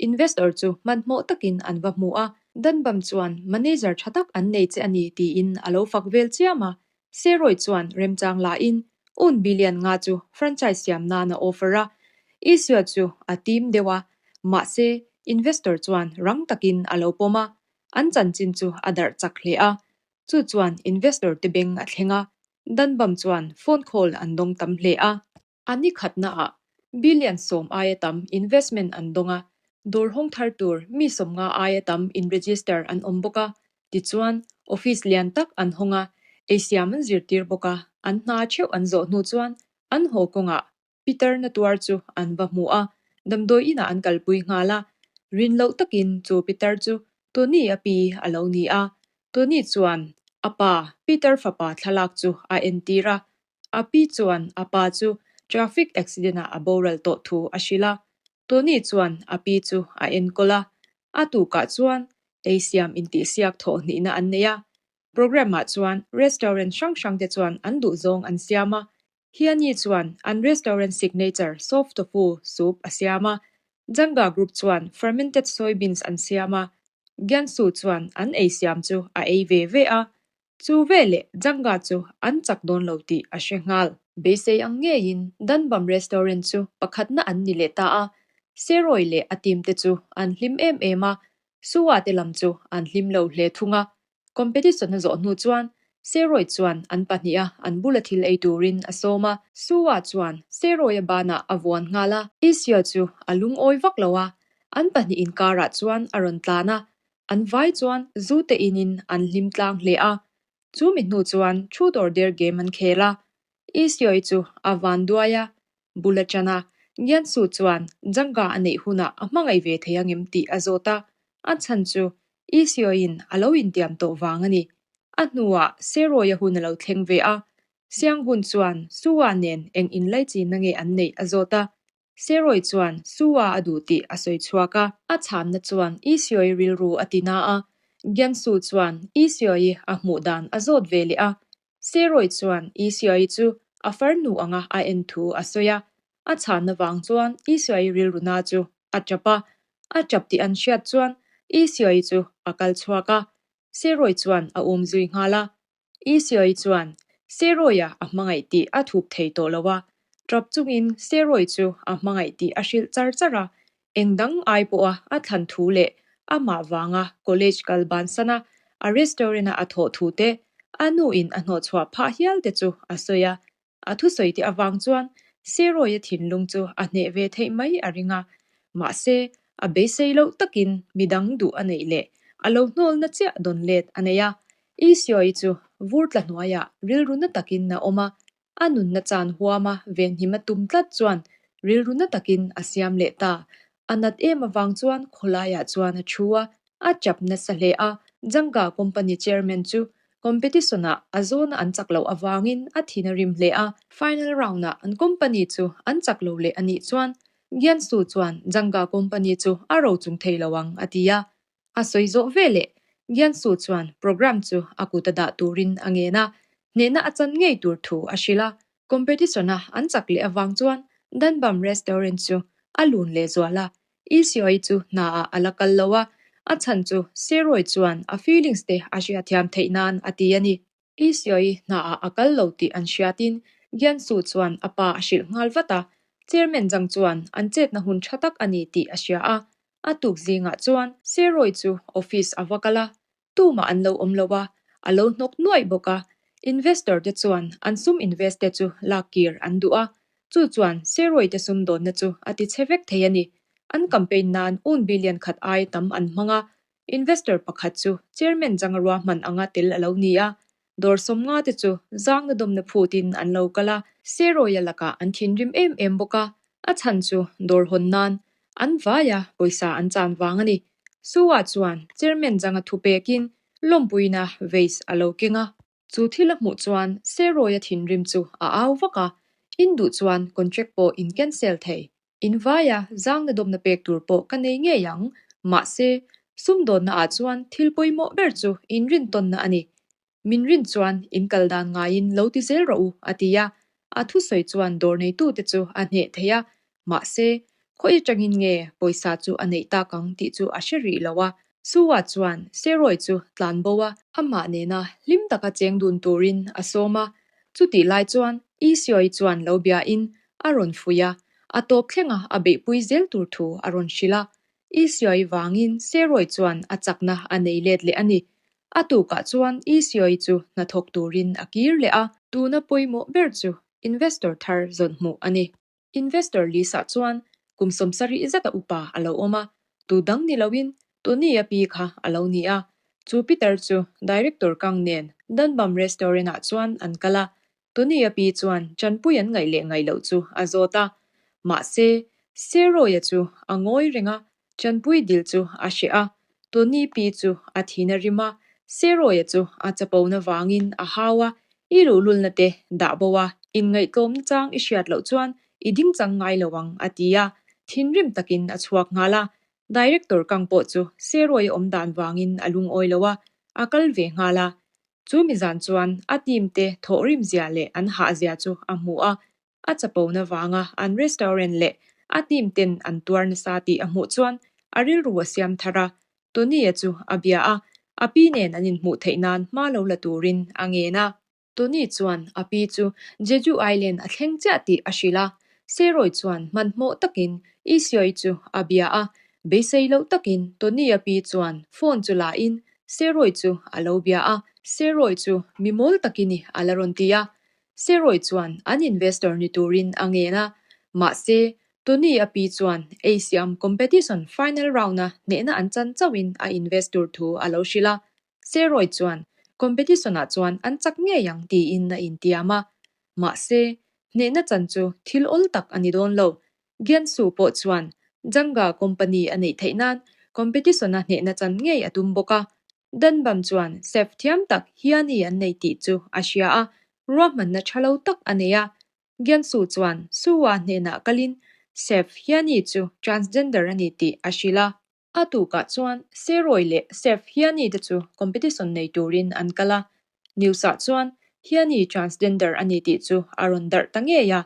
Investor chu hmanhmawh takin an va hmu a. Danbam chuan manager tha tak an nei che a ni tiin a lo fak vel chiam a. Seroy chuan remchang lain un billion nga chu franchise siam nan a offer a. Isua chu a tim deuh a, mahse investor chuan rang takin a lo pawm a. An chanchin chu a darh chak hle a. Chu chuan investor te beng a thleng a, Danbam chuan phone call an dawng tam hle a. A ni khatnaah billion 10 aia tam investment an dawng a, dawr hawng thar tur mi 50 aia tam in register an awm bawk a. Tichuan, office lian tak an hawng a, eisiam an zirtir bawk a, an hna theuh an zawh hnu chuan an haw kawngah Pitar na tuar chu an va hmu a, damdawi inah an kalpui nghal a. Rin loh takin chu pitar chu Tony a pi a lo ni a. Tony chuan a pa Peter fapa thlalak chu a entir a. A pi chuan a pa chu traffic accident ah a boral tawh thu a hrilh a. Tony chuan a pi chu a enkawl a. A tukah chuan eisiam intihsiak thawh hnihna an nei a. Programme ah chuan restaurant hrang hrang te chuan an duhzawng an siam a. Hiani chuan an restaurant signature soft tofu soup a siam a, Janga Group chuan fermented soybeans an siam a, Gyansu chuan an ei siam chu a ei ve ve a, chu veleh Janga chu an chak dawn lo tih a hre nghal. Beisei ang ngeiin Danbam restaurant chu pakhatna an ni leh ta a, Seroy leh a team te chu an hlim em em a, Suwa te lam chu an hlim lo hle thung a. Competition a zawh hnu chuan Seroy chuan an pahniha an bula thil ei turin a sawm a. Suwa chuan Seroy-a banah a vuan nghal a. Isua chu a lungawi vak lo a, an pahnih inkarah chuan a rawn tlan a. An vai chuan zu te inin an hlim tlang hle a. Chu mi hnu chuan truth or dare game an khel a. Isua chu a van duai a, bul a ṭan a, Ngiansu chuan Janga a neih hunah a hmangaih ve thei angem tih a zawt a, a chhan chu Isioin a lo intiam tawh vang a ni. A hnuah Seroia hun a lo thleng ve a, Sianghun chuan Sua nen eng inlaichinna nge an neih a zawt a, Seroi chuan Sua a duh tih a sawi chhuak a. A chhanna chuan Isioi rilru a ti na a, Ngiansu chuan Isioi a hmuh dan a zawt ve leh a, Seroi chuan Isiai chu a farnu anga a en thu a sawi a, a chhanna vang chuan Isiai rilruna chu a tap a, a tap tih an hriat chuan Isiai chu a kal chhuak a, Seroi chuan a um zui nghal a. Isiai chuan Seroia a hmangaih tih a thup thei tawh lo a, tap chungin Seroi chu a hmangaih tih a hrilh char char a, Eng dang ai pawha a thlan thu leh amah vanga college kal bansan a, a restaurant-a a thawh thu te, a nuin a hnawhchhuah phah hial te chu a sawi a. A thusawi te avang chuan Seroy-a thinlung chu a hneh ve theih mai a ring a. Mahse, a beisei loh takin midang duh a neih leh a lo hnawlna chiah dawn let a nei a. Isioi chu vur tla hnuaiah rilru na takin a awm a, A nunna chan huama venhim a tum tlat chuan rilru na takin a siam leh ta. A nat em avang chuan khawlaiah chuan a thu a, a chap nasa hle a. Janga company chairman chu competition-ah a zawna an chak loh avangin a thin a rim hle a. Final round-ah an company chu an chak lo leh a nih chuan Giansu chuan Janga company chu a rochung thei lo ang a ti a. A sawi zawh veleh Giansu chuan programme chu a kut a dah turin a ngen a, hnehna a chan ngei tur thu a hrilh a. Competition-a an chak leh avang chuan Danbam Restaurant chu a lun leh zual a, Isioi chu hnaah a la kal lo a, a chhan chu Seroy chuan a feelings te a hriatthiam theih nan a ti a ni. Isioi hnaah a kal lo tih an hriatin Giansu chuan a pa a hrilh nghal vat a, Chairman Zhang chuan an chetna hun tha tak a ni tih a hria a, a tuk zingah chuan Seroy chu office a va kal a, tumah an lo awm lo a, a lo hnawk nuaih bawk a, investor te chuan an sum invest te chu lak kir an duh a, chu chuan Seroy te sumdawnna chu a ti chhe vek thei a ni. An campaign nan un billion khat ai tam an hmang a, Investor pakhat chu Chairman Zhang ruahman anga tel a lo ni a, dawr 50 te chu zangna dawmna phutin an lo kal a, Seroia lakah an thinrim em em bawk a, a chhan chu dawr hawn nan. An vaia pawisa an chan vang a ni. Sua chuan Chairman Zhang-a thu pekin lawmpuina vase a lo keng a. Chu thil a hmuh chuan Seroy-a thinrim chu a au vak a, In duh chuan contract pawh in cancel thei. In vaia zangna dawmna pek tur pawh ka nei ngei ang. Mahse, sumdawnna ah chuan thil pawimawh ber chu inrintawnna a ni. Min rin chuan in kal dan ngaiin lo ti zel rawh u, a ti a. A thusawi chuan dawr neitute chu a hneh thei a, mahse, khawi atangin nge pawisa chu a neih tak ang tih chu a hre rih lo a. Sua chuan Seroy chu tlan bo a, amah nena hlim taka cheng dun turin a sawm a. Chutih lai chuan Isioi chuan lo biain a rawn fuih a, a tawp thlenga a beihpui zel tur thu a rawn hrilh a. Isioi vangin Seroy chuan a chakna a nei let leh a ni. A tukah chuan Isioi chu hnathawk turin a kir leh a. Tuna pawimawh ber chu investor thar zawn hmuh a ni. Investor list-ah chuan kum 70 zata upa a lo awm a, tu dang ni loin Tony-a pi kha a lo ni a. Chu Peter chu Director Kang nen Danbam Restaurant-ah chuan an kal a, Tony-a pi chuan chanpui an ngaih leh ngaih loh chu a zawt a. Mahse, Seroy-a chu a ngawi reng a, chanpui dil chu a hreh a. Tony pi chu a thin a rim a, Seroy-a chu a chapona vangin a hau a, I luhlulna te dah bo a, inngaihtlawmna chang i hriat loh chuan i ding chang ngai lo ang, a ti a. Thinrim takin a chhuak nghal a. Director Kang pawh chu Seroy-a awm dan vangin a lungawi lo a, a kal ve nghal a. Chu mi zan chuan a team te thawhrim zia leh an hah zia chu a hmu a, a chapona vanga an restaurant leh a team ten an tuar nasa tih a hmuh chuan a rilru a siam thar a, Tony-a chu a bia a, a pi nen an inhmuh theih nan hma lo la turin a ngen a. Tony chuan a pi chu Jeju Island a thleng chiah tih a hrilh a, Seroy chuan hmanhmawh takin Isioi chu a bia a, beisei loh takin Tony-a pi chuan phone chu la in Seroy chu a lo bia a, Seroy chu mi mawl tak i ni a la rawn ti a, Seroy chuan an investor ni turin a ngen a, mahse Tony-a pi chuan ei siam competition final round-a hnehna an chan chauhin a invest tur thu a lo hrilh a, Seroy chuan competition-ah chuan an chak ngei ang tiin a intiam a, mahse hnehna chan chu thil awl tak a ni dawn lo. Giansu pawh chuan Janga company a neih theih nan competition-a hnehna chan ngei a tum bawk a. Danbam chuan chef thiam tak Hiani an nei tih chu a hria a, ruahmanna tha lo tak a nei a. Giansu chuan Sua hnenah kalin chef Hiani chu transgender a ni tih a hrilh a. A tukah chuan Seroy leh Chef Hiani te chu competition nei turin an kal a. News-ah chuan Hiani transgender a ni tih chu a rawn darh ta ngei a.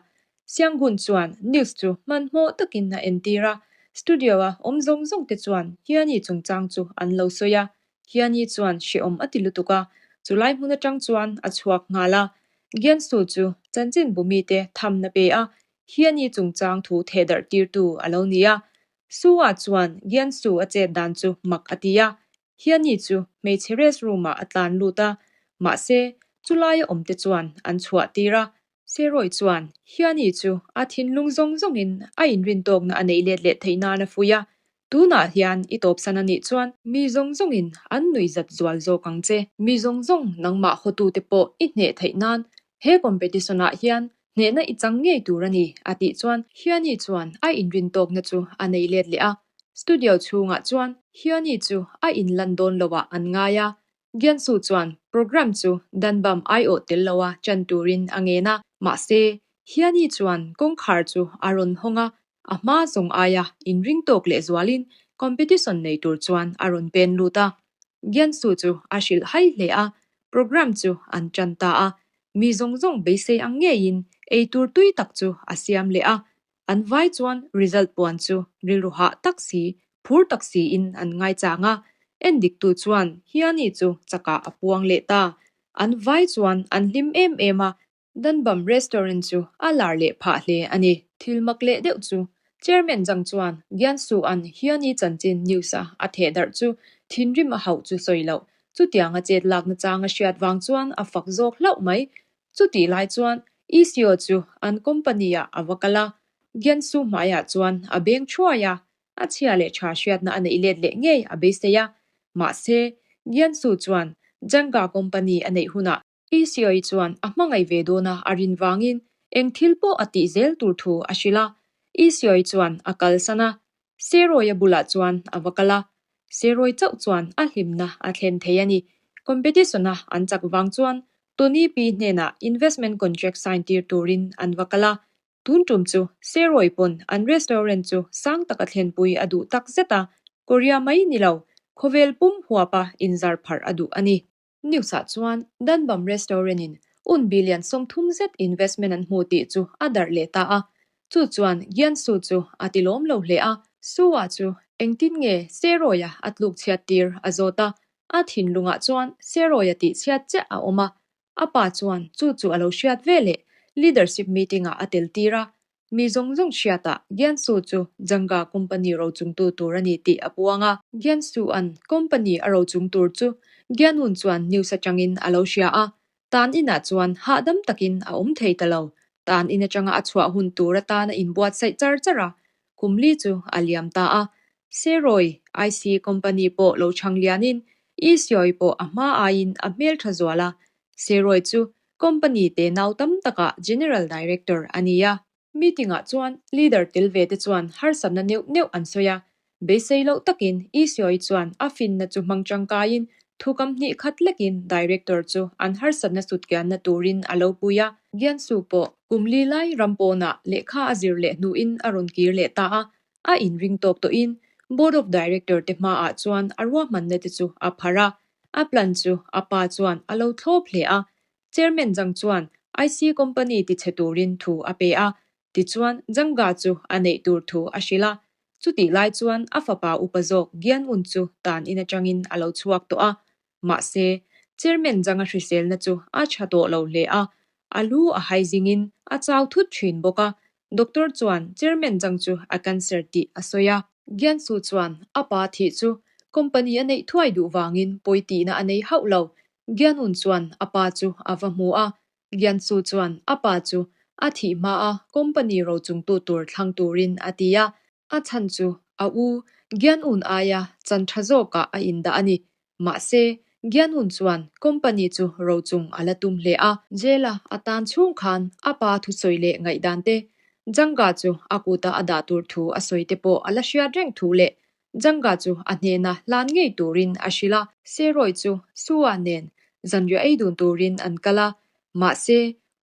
Siangun chuan news chu hmanhmawh takin a entir a, studio-a awm zawng zawng te chuan Hiani chungchang chu an lo sawi a. Hiani chuan hrehawm a ti lutuk a, chulai hmun atang chuan a chhuak nghal a. Giansu chu chanchinbu mite thamna pe a, Hiani chungchang thu thehdarh tirtu a lo ni a. Sua chuan Giansu a chet dan chu mak a ti a, Hiani chu hmeichhe rest room ah a tlan lut a, mahse chulaia awm te chuan an chhuah tir a. Seroy chuan Hiani chu a thinlung zawng zawngin a inrintawkna a neih let leh theih nan a fuih a, Tunah hian i tawpsan a nih chuan mi zawng zawngin an nuihzat zual zawk ang che. Mi zawng zawng nangmah hawtute pawh i hneh theih nan he competition ah hian hnehna i chang ngei tur a ni, a tih chuan Hiani chuan a inrintawkna chu a nei let leh a. Studio chhungah chuan Hiani chu a inlan dawn loah an ngai a. Giansu chuan program chu Danbam aiawh tel loa chan turin a ngen a. Mahse, Hiani chuan kawngkhar chu a rawn hawng a, a hma zawng aia inring tawk lehzualin competition nei tur chuan a rawn pen lut a. Giansu chu a hrilh hai hle a, program chu an tan ta a. Mi zawng zawng beisei ang ngeiin eitur tui tak chu a siam leh a, an vai chuan result puan chu rilru hah tak si, phur tak siin an ngaichang a. Endiktu chuan Hiani chu chakah a puang leh ta. An vai chuan an hlim em em a, Danbam restaurant chu a lar leh phah hle a ni. Thil mak leh deuh chu Chairman Zhang chuan Giansu-a'n Hiani chanchin news-a a theh darh chu thinrim a hauh chu sawi loh. Chutianga chet lakna chang a hriat vang chuan a fak zawk hlauh mai. Chutih lai chuan ECO chu an company-ah a va kal a, Giansu hmaiah chuan a beng thuai a, a chhia leh tha hriatna a neih let leh ngei a beisei a. Mahse, Giansu chuan Zhangga company a neih hunah ECO-i chuan a hmangaih ve dawn a a rin vangin eng thil pawh a tih zel tur thu a hrilh a. ECO-i chuan a kalsan a. Seroy-a bulah chuan a va kal a, Seroy chauh chuan a hlimna a thlen thei a ni. Competition-a an chak vang chuan Tony Pi hnenah investment contract sign tir turin an va kal a. Tun tum chu Seroy pawn an restaurant chu sang taka thlenpui a duh tak zet a, Korea mai ni lo, khawvel pum huapa inzar pharh a duh a ni. News ah chuan Danbam Restaurant in un billion 30 zet investment an hmu tih chu a darh leh ta a, chu chuan Gyansu chu a ti lawm lo hle a. Su-a chu engtin nge Seroy-a a tluk chhiat tir a zawt a, a thinlungah chuan Seroy-a tih chhiat chiah a awm a, a pa chuan chu chu a lo hriat ve leh leadership meeting ah a tel tir a, Mi zawng zawng hriatah Giansu chu Janga company rochungtu tur a ni tih a puang a. Giansu-a'n company a rochung tur chu Gianun chuan news atangin a lo hria a, tan inah chuan hahdam takin a awm thei ta lo. Tan in atanga a chhuah hun tur atan a inbuatsaih char char a, kum li chu a liam ta a. Seroy IC company pawh lo chhang lianin Isioi pawh a hma aiin a hmeltha zual a, Seroy chu Company te nau tam takah General Director a ni a. Meeting-ah chuan leader tel ve te chuan harsatna neuh neuh an sawi a. Beisei loh takin ECOI chuan a finna chu hmang tangkaiin thukam hnih khat lekin Director chu an harsatna sutkianna turin a lo pui a. Giansu pawh kum li lai ram pawnah lehkha a zir leh hnuin a rawn kir leh ta a. A inring tawk tawhin Board of Director te hmaah chuan a ruahmanna te chu a pharh a. A plan chu a pa chuan a lo thlawp hle a, Chairman Zhang chuan IC company ti chhe turin thu a pe a, tichuan Zhangga chu a neih tur thu a hrilh a. Chutih lai chuan a fapa upa zawk Gian Un chu tan in atangin a lo chhuak tawh a, mahse Chairman Zhang a hriselna chu a tha tawh lo hle a, a lu a hai zingin a chau thut thin bawk a, Doctor chuan Chairman Zhang chu a cancer tih a sawi a. Giansu chuan a pa thih chu company a neih thuai duh vangin pawi tihna a nei hauh lo. Gianun chuan a pa chu a va hmu a. Giansu chuan a pa chu a thih hmaa company rochungtu tur thlang turin a ti a. A chhan chu a u Gianun aia chan tha zawkah a indah a ni. Mahse, Gianun chuan company chu rochung a la tum hle a. Jail-a a tan chhung khan a pa thusawi leh ngaihdan te, Janga chu a kuta a dah tur thu a sawi te pawh a la hriat reng thu leh Janga chu a hnena hlan ngei turin a hrilh a. Seroy chu Sua nen zanriah ei dun turin an kal a, mahse,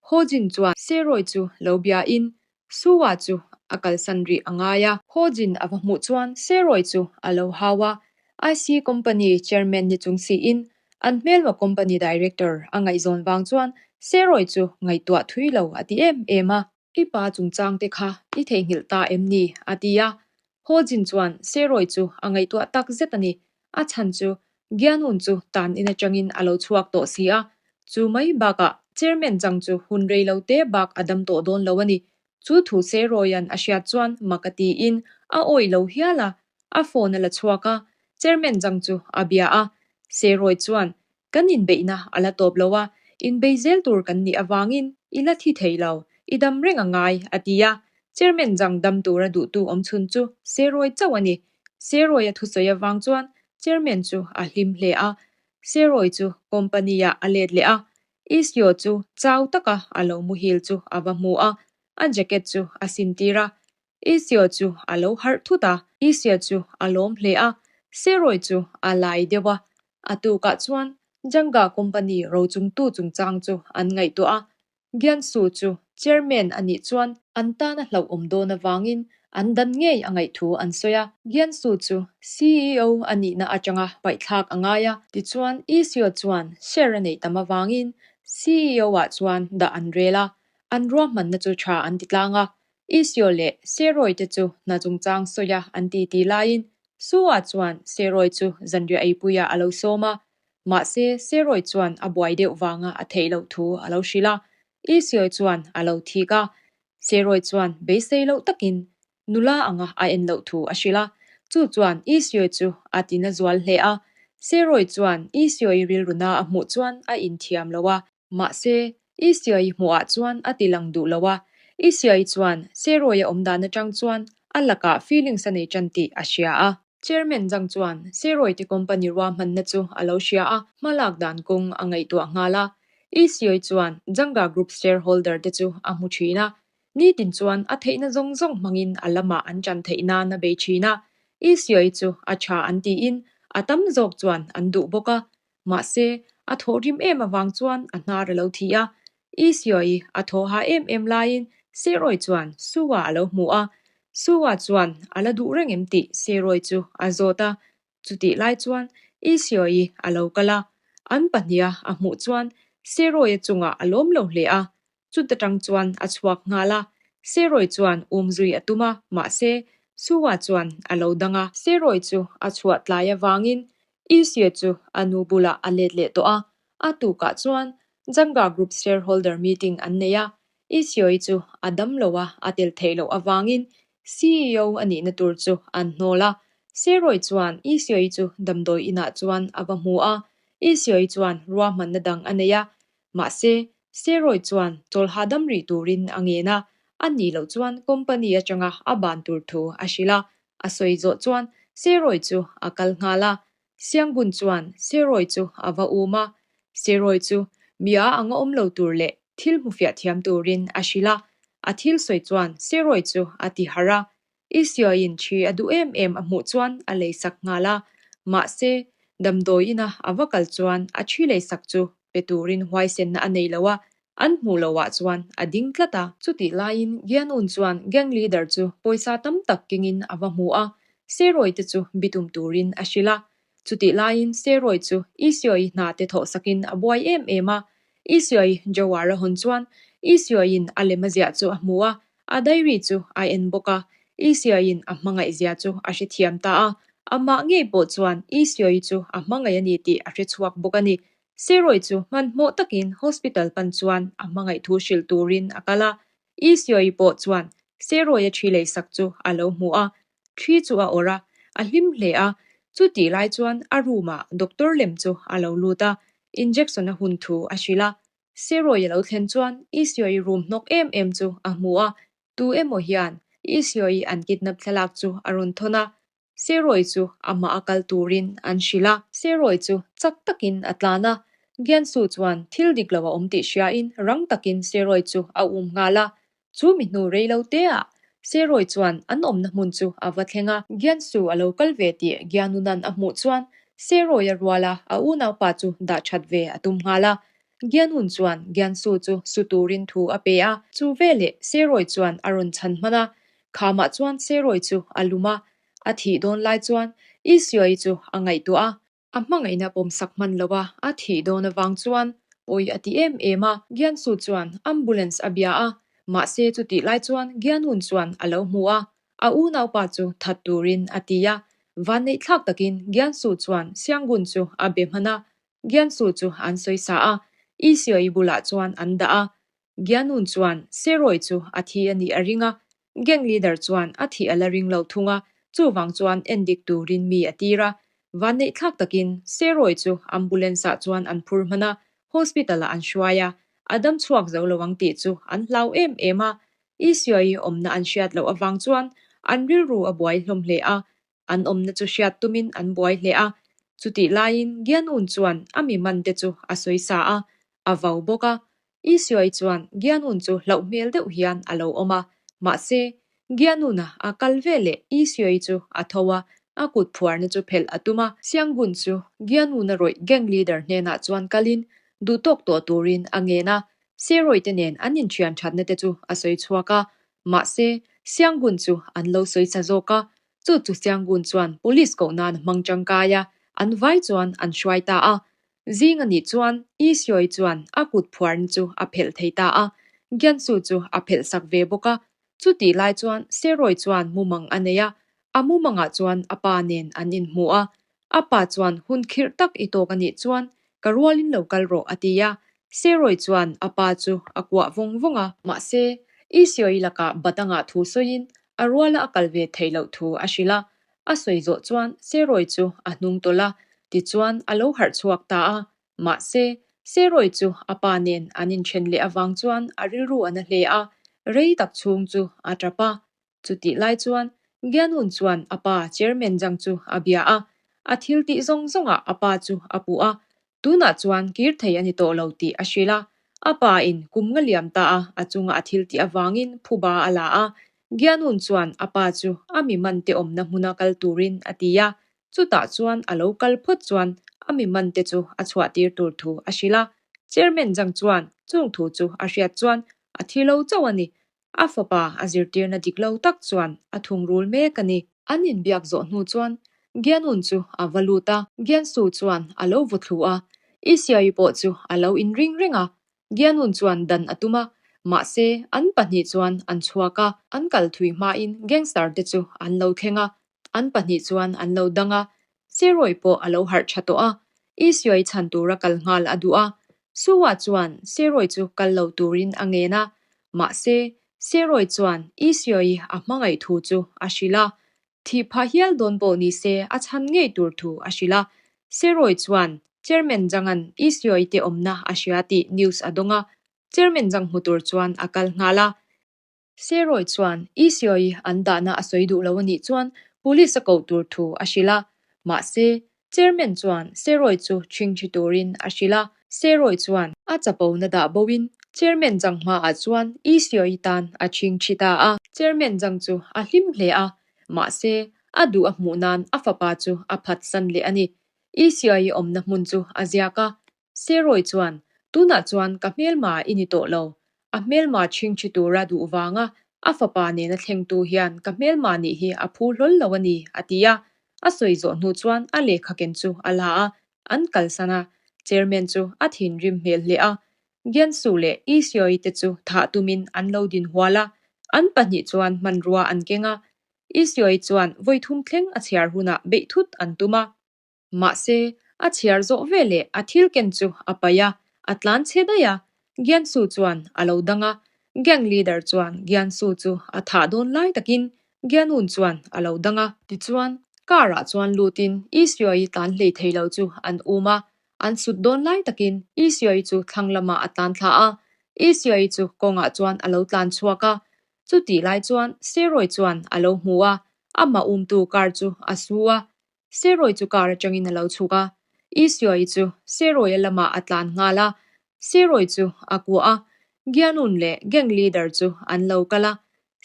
Hojin chuan Seroy chu lo biain Sua chu a kalsan rih a ngai a. Hojin a va hmuh chuan Seroy chu a lo hau a, IC Company Chairman ni chung siin an hmelma Company Director a ngaihzawn vang chuan Seroy chu ngaihtuah thui lo a ti em em a. I pa chungchang te kha i theihnghilh ta em ni? a ti a. Hojin chuan Seroy chu a ngaihtuah tak zet a ni. A chhan chu Gianun chu tan in atangin a lo chhuak tawh si a, chu mai bakah Chairman Zhang chu hun rei lo te bak a dam tawh dawn lo a ni. Chu thu Seroy-a'n a hriat chuan mak a tiin a awih lo hial a, a phone a la chhuak a, Chairman Zhang chu a bia a. Seroy chuan Kan inbeihna a la tawp lo a, inbei zel tur kan nih avangin i la thi thei lo, i dam reng a ngai, a ti a. Chairman Zhang dam tura duhtu awmchhun chu Seroy chauh a ni. Seroy-a thusawi avang chuan Chairman chu a hlim hle a. Seroy chu company-ah a let leh a, Isio chu chau taka a lo muhil chu a va hmu a, a jacket chu a sintir a. Isio chu a lo harh thut a. Isio chu a lawm hle a, Seroy chu a lai deuh a. A tukah chuan Janga company rochungtu chungchang chu an ngaihtuah a, Giansu chu chairman a nih chuan an tana hlauhawm dawn avangin an dan ngei a ngaih thu an sawi a. Giansu chu CEO a nihna atanga paihthlak a ngai a. Tichuan ECO chuan share a neih tam avangin CEO-ah chuan dah an rel a, an ruahmanna chu tha an ti tlang a. ECO leh Seroy te chu hna chungchang sawia an titi laiin Su-a chuan Seroy chu zanriah eipuiah a lo sawm a. Mahse, Seroy chuan a buai deuh vanga a theih loh thu a lo hrilh a, Isioi chuan a lo thik a. Seroy chuan beisei loh takin nula anga a en loh thu a hrilh a, chu chuan Isioi chu a tina zual hle a. Seroy chuan Isioi rilruna a hmuh chuan a inthiam lo a. Mahse, Isiai hmuhah chuan a ti lang duh lo a, Isiai chuan Seroy-a awm dan atang chuan a lakah feelings a nei tan tih a hria a. Chairman Zhang chuan Seroy te company ruahmanna chu a lo hria a, hmalak dan kawng a ngaihtuah nghal a. Isiai chuan Zhangga Group shareholder te chu a hmu thin a. Nitin chuan a theihna zawng zawng hmangin a lamah an ṭan theih nan a bei ṭhin a. Isioi chu a ṭha an tiin a tam zawk chuan an duh bawk a. Mahse, a thawhrim em avang chuan a hnar a lo thi a. Isioi a thaw ha em em laiin Seroi chuan Sua a lo hmu a. Sua chuan a la duh reng em tih Seroi chu a zawt a. Chutih lai chuan Isioi a lo kal a, an pahniha a hmuh chuan Seroia chungah a lawm lo hle a. Chuta tang chuan a chhuak nghal a, Seroi chuan umzui a tum a, mahse, Sua chuan a lo dang a. Seroi chu a chhuah tlai avangin Isia chu a nu bulah a let leh tawh a, a tukah chuan Janga Group Shareholder Meeting an nei a, Isioi chu a dam lo a, a tel theih loh avangin CEO a nihna tur chu an hnawl a. Seroi chuan Isioi chu damdawi inah chuan a va hmu a, Isioi chuan ruahmanna dang a nei a, mahse, Seroi chuan chawl hahdam rih turin a ngen a, a nih loh chuan company atanga a ban tur thu a hrilh a. A sawi zawh chuan Seroi chu a kal nghal a, Siangun chuan Seroi chu a va um a, Seroi chu mi a anga awm lo tur leh thil hmufiah thiam turin a hrilh a, a thil sawi chuan Seroi chu a ti harh a, Isiaiin thi a duh em em a hmuh chuan a leisak nghal a, mahse, damdawi ina a va kal chuan a thi leisak chu pe turin huaisenna a nei lo a, an hmuh lohah chuan a ding tlat a. Chutih laiin Gianun chuan gang leader chu pawisa tam tak kengin a va hmu a, Seroi te chu bitum turin a hrilh a. Chutih laiin Seroi chu Isioi hna te thawhsakin a buai em em a. Isioi Jawar a hawn chuan Isioiin a lem a ziah chu a hmu a, a diary chu a en bawk a. Isiaiin a hmangaihzia chu a hrethiam ta a, amah ngei pawh chuan Isioi chu a hmangaih a ni tih a hrechhuak bawk a ni. Seroi chu hmanhmawh takin hospital pan chuan a hmangaih thu hrilh turin a kal a. Isioi pawh chuan Seroi-a thi leisak chu a lo hmu a, thi chu a awrh a, a hlim hle a. Chutih lai chuan a room-ah doctor lem chu a lo lut a, injection a hun thu a hrilh a. Seroi a lo thlen chuan Isioi room hnawk em em chu a hmu a, tu emaw hian Isioi an kidnap thlalak chu a rawn thawn a, Seroi chu amah a kal turin an hrilh a. Seroi chu chak takin a tlan a, Giansu chuan thil dik lo a awm tih hriain rang takin Seroi chu a um nghal a. Chu mi hnu rei lo teah Seroi chuan an awmna hmun chu a va thleng a. Giansu a lo kal ve tih Gianunan a hmuh chuan Seroi a rual a, a unaupa chu dah that ve a tum nghal a. Gianun chuan Giansu chu su turin thu a pe a. Chu veleh Seroi chuan a rawn chhan hman a, Khamah chuan Seroi chu a lum a, a thih dawn lai chuan Isioi chu a ngaihtuah a. A hmangaihna pawmsak hman lo a, a thih dawn avang chuan pawi a ti em em a. Giansu chuan ambulance a bia a, mahse chutih lai chuan Gianun chuan a lo hmu a, a unaupa chu that turin a ti a. Vanneihthlak takin Giansu chuan Siangun chu a be hman a, Giansu chu an sawisa a, Isioi bulah chuan an dah a. Gianun chuan Seroi chu a thi a nih a ring a, gang leader chuan a thih a la ring lo thung a, chuvang chuan endik turin mi a tir a. Vanneihthlak takin Seroi chu ambulance ah chuan an phur hman a, hospital ah an hruai a, a dam chhuak zo lo ang tih chu an hlau em em a. Isioi awmna an hriat loh avang chuan an rilru a buai hlawm hle a, An awmna chu hriat tumin an buai hle a, chutih laiin Gianun chuan a mi man te chu a sawi sa a, a vau bawk a. Isioi chuan Gianun chu hlauh hmel deuh hian a lo awm a, mahse, Gianuna a kal veleh Isioi chu a tho a, a kut phuarna chu phelh a tum a. Siangun chu Gianuna rawih gang leader hnenah chuan kalin duhtawk tawh turin a ngen a, Seroi te nen an inthian thatna te chu a sawi chhuak a, mahse, Siangun chu an lo sawi sa zawk a, chu chu Siangun chuan police koh nan a hmang tangkai a, an vai chuan an hruai ta a. Zing a nih chuan Yi Sioi chuan a kut phuarna chu a phelh thei ta a, Giansu chu a phelh sak ve bawk a. Chutih lai chuan Seroi chuan mumang a nei a, a mumangah chuan a pa nen an inhmu a, A pa chuan hun khirh tak i tawk a nih chuan ka rualin lo kal rawh a ti a, Seroi chuan a pa chu a kuah vawng vawng a. Mahse, Isioi lakah Batanga thu sawiin a ruala a kal ve theih loh thu a hrilh a, a sawi zawh chuan Seroi chu a hnung tawlh a, tichuan a lo harh chhuak ta a. Mahse, Seroi chu a pa nen an inthen leh avang chuan a rilru a na hle a, rei tak chhung chu a tap a. Chutih lai chuan Gianun chuan a pa Chairman Zhang chu a bia a, a thil tih zawng zawngah a pa chu a puh a, tunah chuan kir thei a ni tawh lo tih a hrilh a. A pa in kum nga liam ta a a chunga a thil tih avangin phuba a la a. Gianun chuan a pa chu a mi man te awmna hmuna kal turin a ti a. Chutah chuan a lo kal phawt chuan a mi man te chu a chhuah tir tur thu a hrilh a. Chairman Zhang chuan chung thu chu a hriat chuan a thi lo chauh a ni. A fapa a zirtirna dik lo tak chuan a thungrul mek a ni. An inbiak zawh hnu chuan Gianun chu a va lut a. Giansu chuan a lo vaw thlu a, Isiaii pawh chu a lo inring reng a. Gianun chuan dan a tum a, mahse an pahnih chuan an chhuak a. An kal thui hmain gangster te chu an lo thleng a, an pahnih chuan an lo dang a. Seroy pawh a lo harh tha tawh a, Isiaii chhan tura kal nghal a duh a. Suwa chuan Seroy chu kal lo turin a ngen a, mahse Seroy chuan Isiaii a hmangaih thu chu a hrilh a. Thih phah hial dawn pawh ni se a chhan ngei tur thu a hrilh a. Seroy chuan Chairman Zhang-a'n Isiaii te awmna a hria tih news a dawng a, Chairman Zhang hmu tur chuan a kal nghal a. Seroy chuan Isiaii an dahna a sawi duh lo a nih chuan Police a koh tur thu a hrilh a. Mahse, Chairman chuan Seroy chu ṭhingṭhi turin a hrilh a. Seroy chuan a chapona dah boin Chairman Zhang hmaah chuan Isiaii tan a ṭhingṭhi ta a. Chairman Zhang chu a hlim hle a, mahse, a duh a hmuh nan a fapa chu a phatsan leh a ni. Isiaii awmna hmun chu a ziak a, Seroy chuan, Tunah chuan ka hmelma i ni tawh lo. A hmelma chhingchhi tura duh vanga a fapa nena thlengtu hian ka hmelma nih hi a phu hlawl lo a ni, a ti a. A sawi zawh hnu chuan a lehkha ken chu a la a, an kalsan a. Chairman chu a thinrim hmel hle a. Giansu leh Isioi te chu thah tumin an lo din hual a, an pahnih chuan hmanrua an keng a. Isioi chuan vawithum thleng a chhiar hunah beih thut an tum a. Mahse, a chhiar zawh veleh a thil ken chu a paih a, a tlan chhe daih a. Giansu chuan a lo dang a, gang leader chuan Giansu chu a thah dawn lai takin Gianun chuan a lo dang a. Tichuan, car ah chuan lutin Isioi tlan hlei thei lo chu an um a, an sut dawn lai takin Isioi chu thlang lamah a tlan thla a, Isioi chu kawngah chuan a lo tlan chhuak a. Chutih lai chuan Seroy chuan a lo hmu a, amah umtu car chu a su a, Seroy chu car atangin a lo chhuk a, Isioi chu Seroy-a lamah a tlan nghal a, Seroy chu a kuah a, Gianun leh gang leader chu an lo kal a,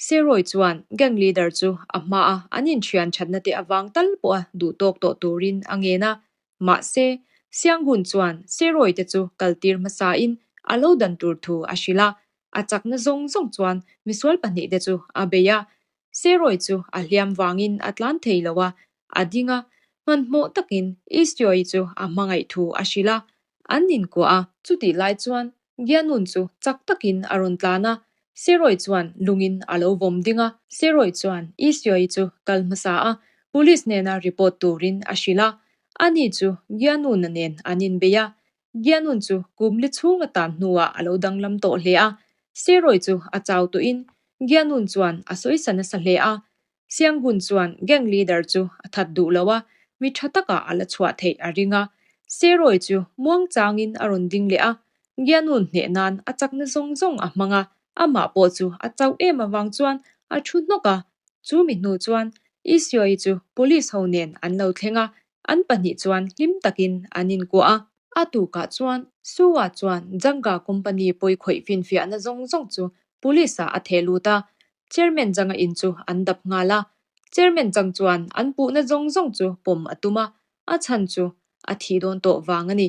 Seroy chuan gang leader chu a hmaa an inthian thatna te avang tal pawha duh tawk tawh turin a ngen a, mahse Sianghun chuan Seroy te chu kaltir hmasain a lo dan tur thu a hrilh a, a chakna zawng zawng chuan misual pahnihte chu a bei a, Seroy chu a hliam vangin a tlan thei lo a, a ding a, hmanhmawh takin Istioi chu a hmangaih thu a hrilh a, an inkuah a. Chutih lai chuan Gianun chu chak takin a rawn tlan a, Seroy chuan lungin a lo vawm ding a. Seroy chuan Istioi chu kal hmasa a, police hnena report turin a hrilh a, ani chu Gianuna nen an inbei a, Gianun chu kum li chhung a tan hnuah a lo danglam tawh hle a, Seroy chu a chau tawhin Gianun chuan a sawisa nasa hle a. Sianghun chuan gang leader chu a that duh lo a, mi tha takah a la chhuah theih a ring a. Seroy chu muang changin a rawn ding leh a, Gianun hneh nan a chakna zawng zawng a hmang a, amah pawh chu a chauh em avang chuan a thu hnawk a. Chu mi hnu chuan Isioi chu police ho nen an lo thleng a, An pahnih chuan hlim takin an inkuah a. A tukah chuan Sue-a chuan Janga company pawi khawih finfiahna zawng zawng chu police-ah a theh lut a, Chairman Janga in chu an dap nghal a. Chairman Jang chuan an puhna zawng zawng chu pawm a tum a, a chhan chu a thih dawn tawh vang a ni.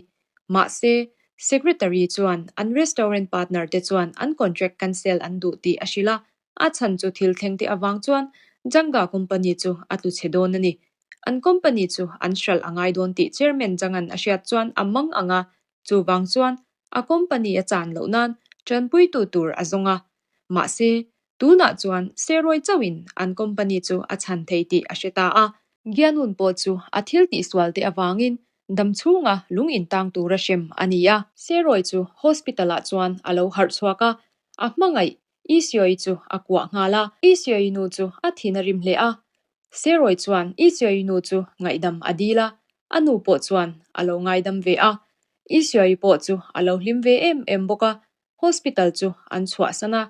Mahse, Secretary chuan an restaurant partner te chuan an contract cancel an duh tih a hrilh a, A chhan chu thil thleng te avang chuan Janga company chu a tlu chhe dawn a ni. An company chu an hralh a ngai dawn tih Chairman Jangan a hriat chuan a mang ang a, chuvang chuan a company a chan loh nan tanpuitu tur a zawng a. Mahse, tunah chuan Seroy chauhin an company chu a chhan thei tih a hre ta a. Gianun pawh chu a thil tihsual te avangin dam chhunga lung intang tura hrem a ni a. Seroy chu hospital ah chuan a lo harh chhuak a, a hmangaih Isioi chu a kuah nghal a. Isioi nu chu a thin a rim hle a. Seroi chuan Isioi nu chu ngaihdam a dil a, a nu pawh chuan a lo ngaidam ve a. Isioi pawh chu a lo hlim ve em em bawk a. Hospital chu an chhuahsan a,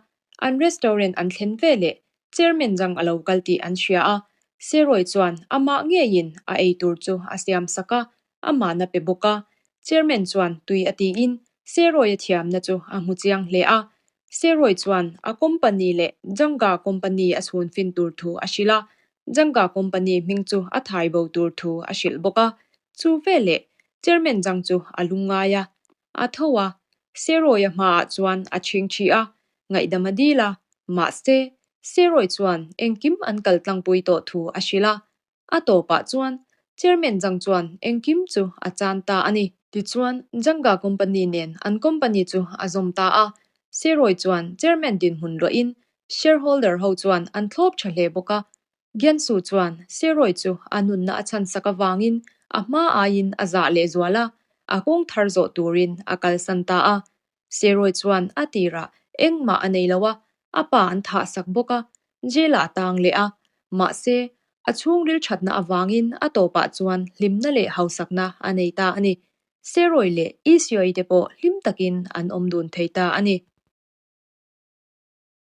an restaurant an thlen ve leh Chairman dang a lo kal tih an hria a. Seroi chuan amah ngeiin a ei tur chu a siam sak a, amahna pe bawk a. Chairman chuan tui a tiin. Seroy-a thiamna chu a hmu chiang hle a. Seroy chuan a company leh Janga company a chhun fin tur thu a hrilh a, Janga company hming chu a thai bo tur thu a hrilh bawk a. Chu veleh Chairman Jang chu a lungngai a, a tho a, Seroy-a hmaah chuan a chhingchhi a, ngaihdam a dil a, mahse, Seroy chuan engkim an kal tlangpui tawh thu a hrilh a. A tawpah chuan Chairman Zhang chuan engkim chu a chan ta a ni. Tichuan, Zhangga Company nen an company chu a zawm ta a. Seroy chuan Chairman dinhmun luahin shareholder ho chuan an thlawp tha hle bawk a. Giansu chuan Seroy chu a nunna a chhansak avangin a hma aiin a zah lehzual a, a kawng thar zawh turin a kalsan ta a. Seroy chuan a tirah engmah a nei lo a, a pa an thahsak bawk a, jail ah a tang leh a. Mahse, a chhungril thatna avangin a tawpah chuan hlimna leh hausakna a nei ta a ni. Seroy leh Isioi te pawh hlim takin an awm dun thei ta a ni.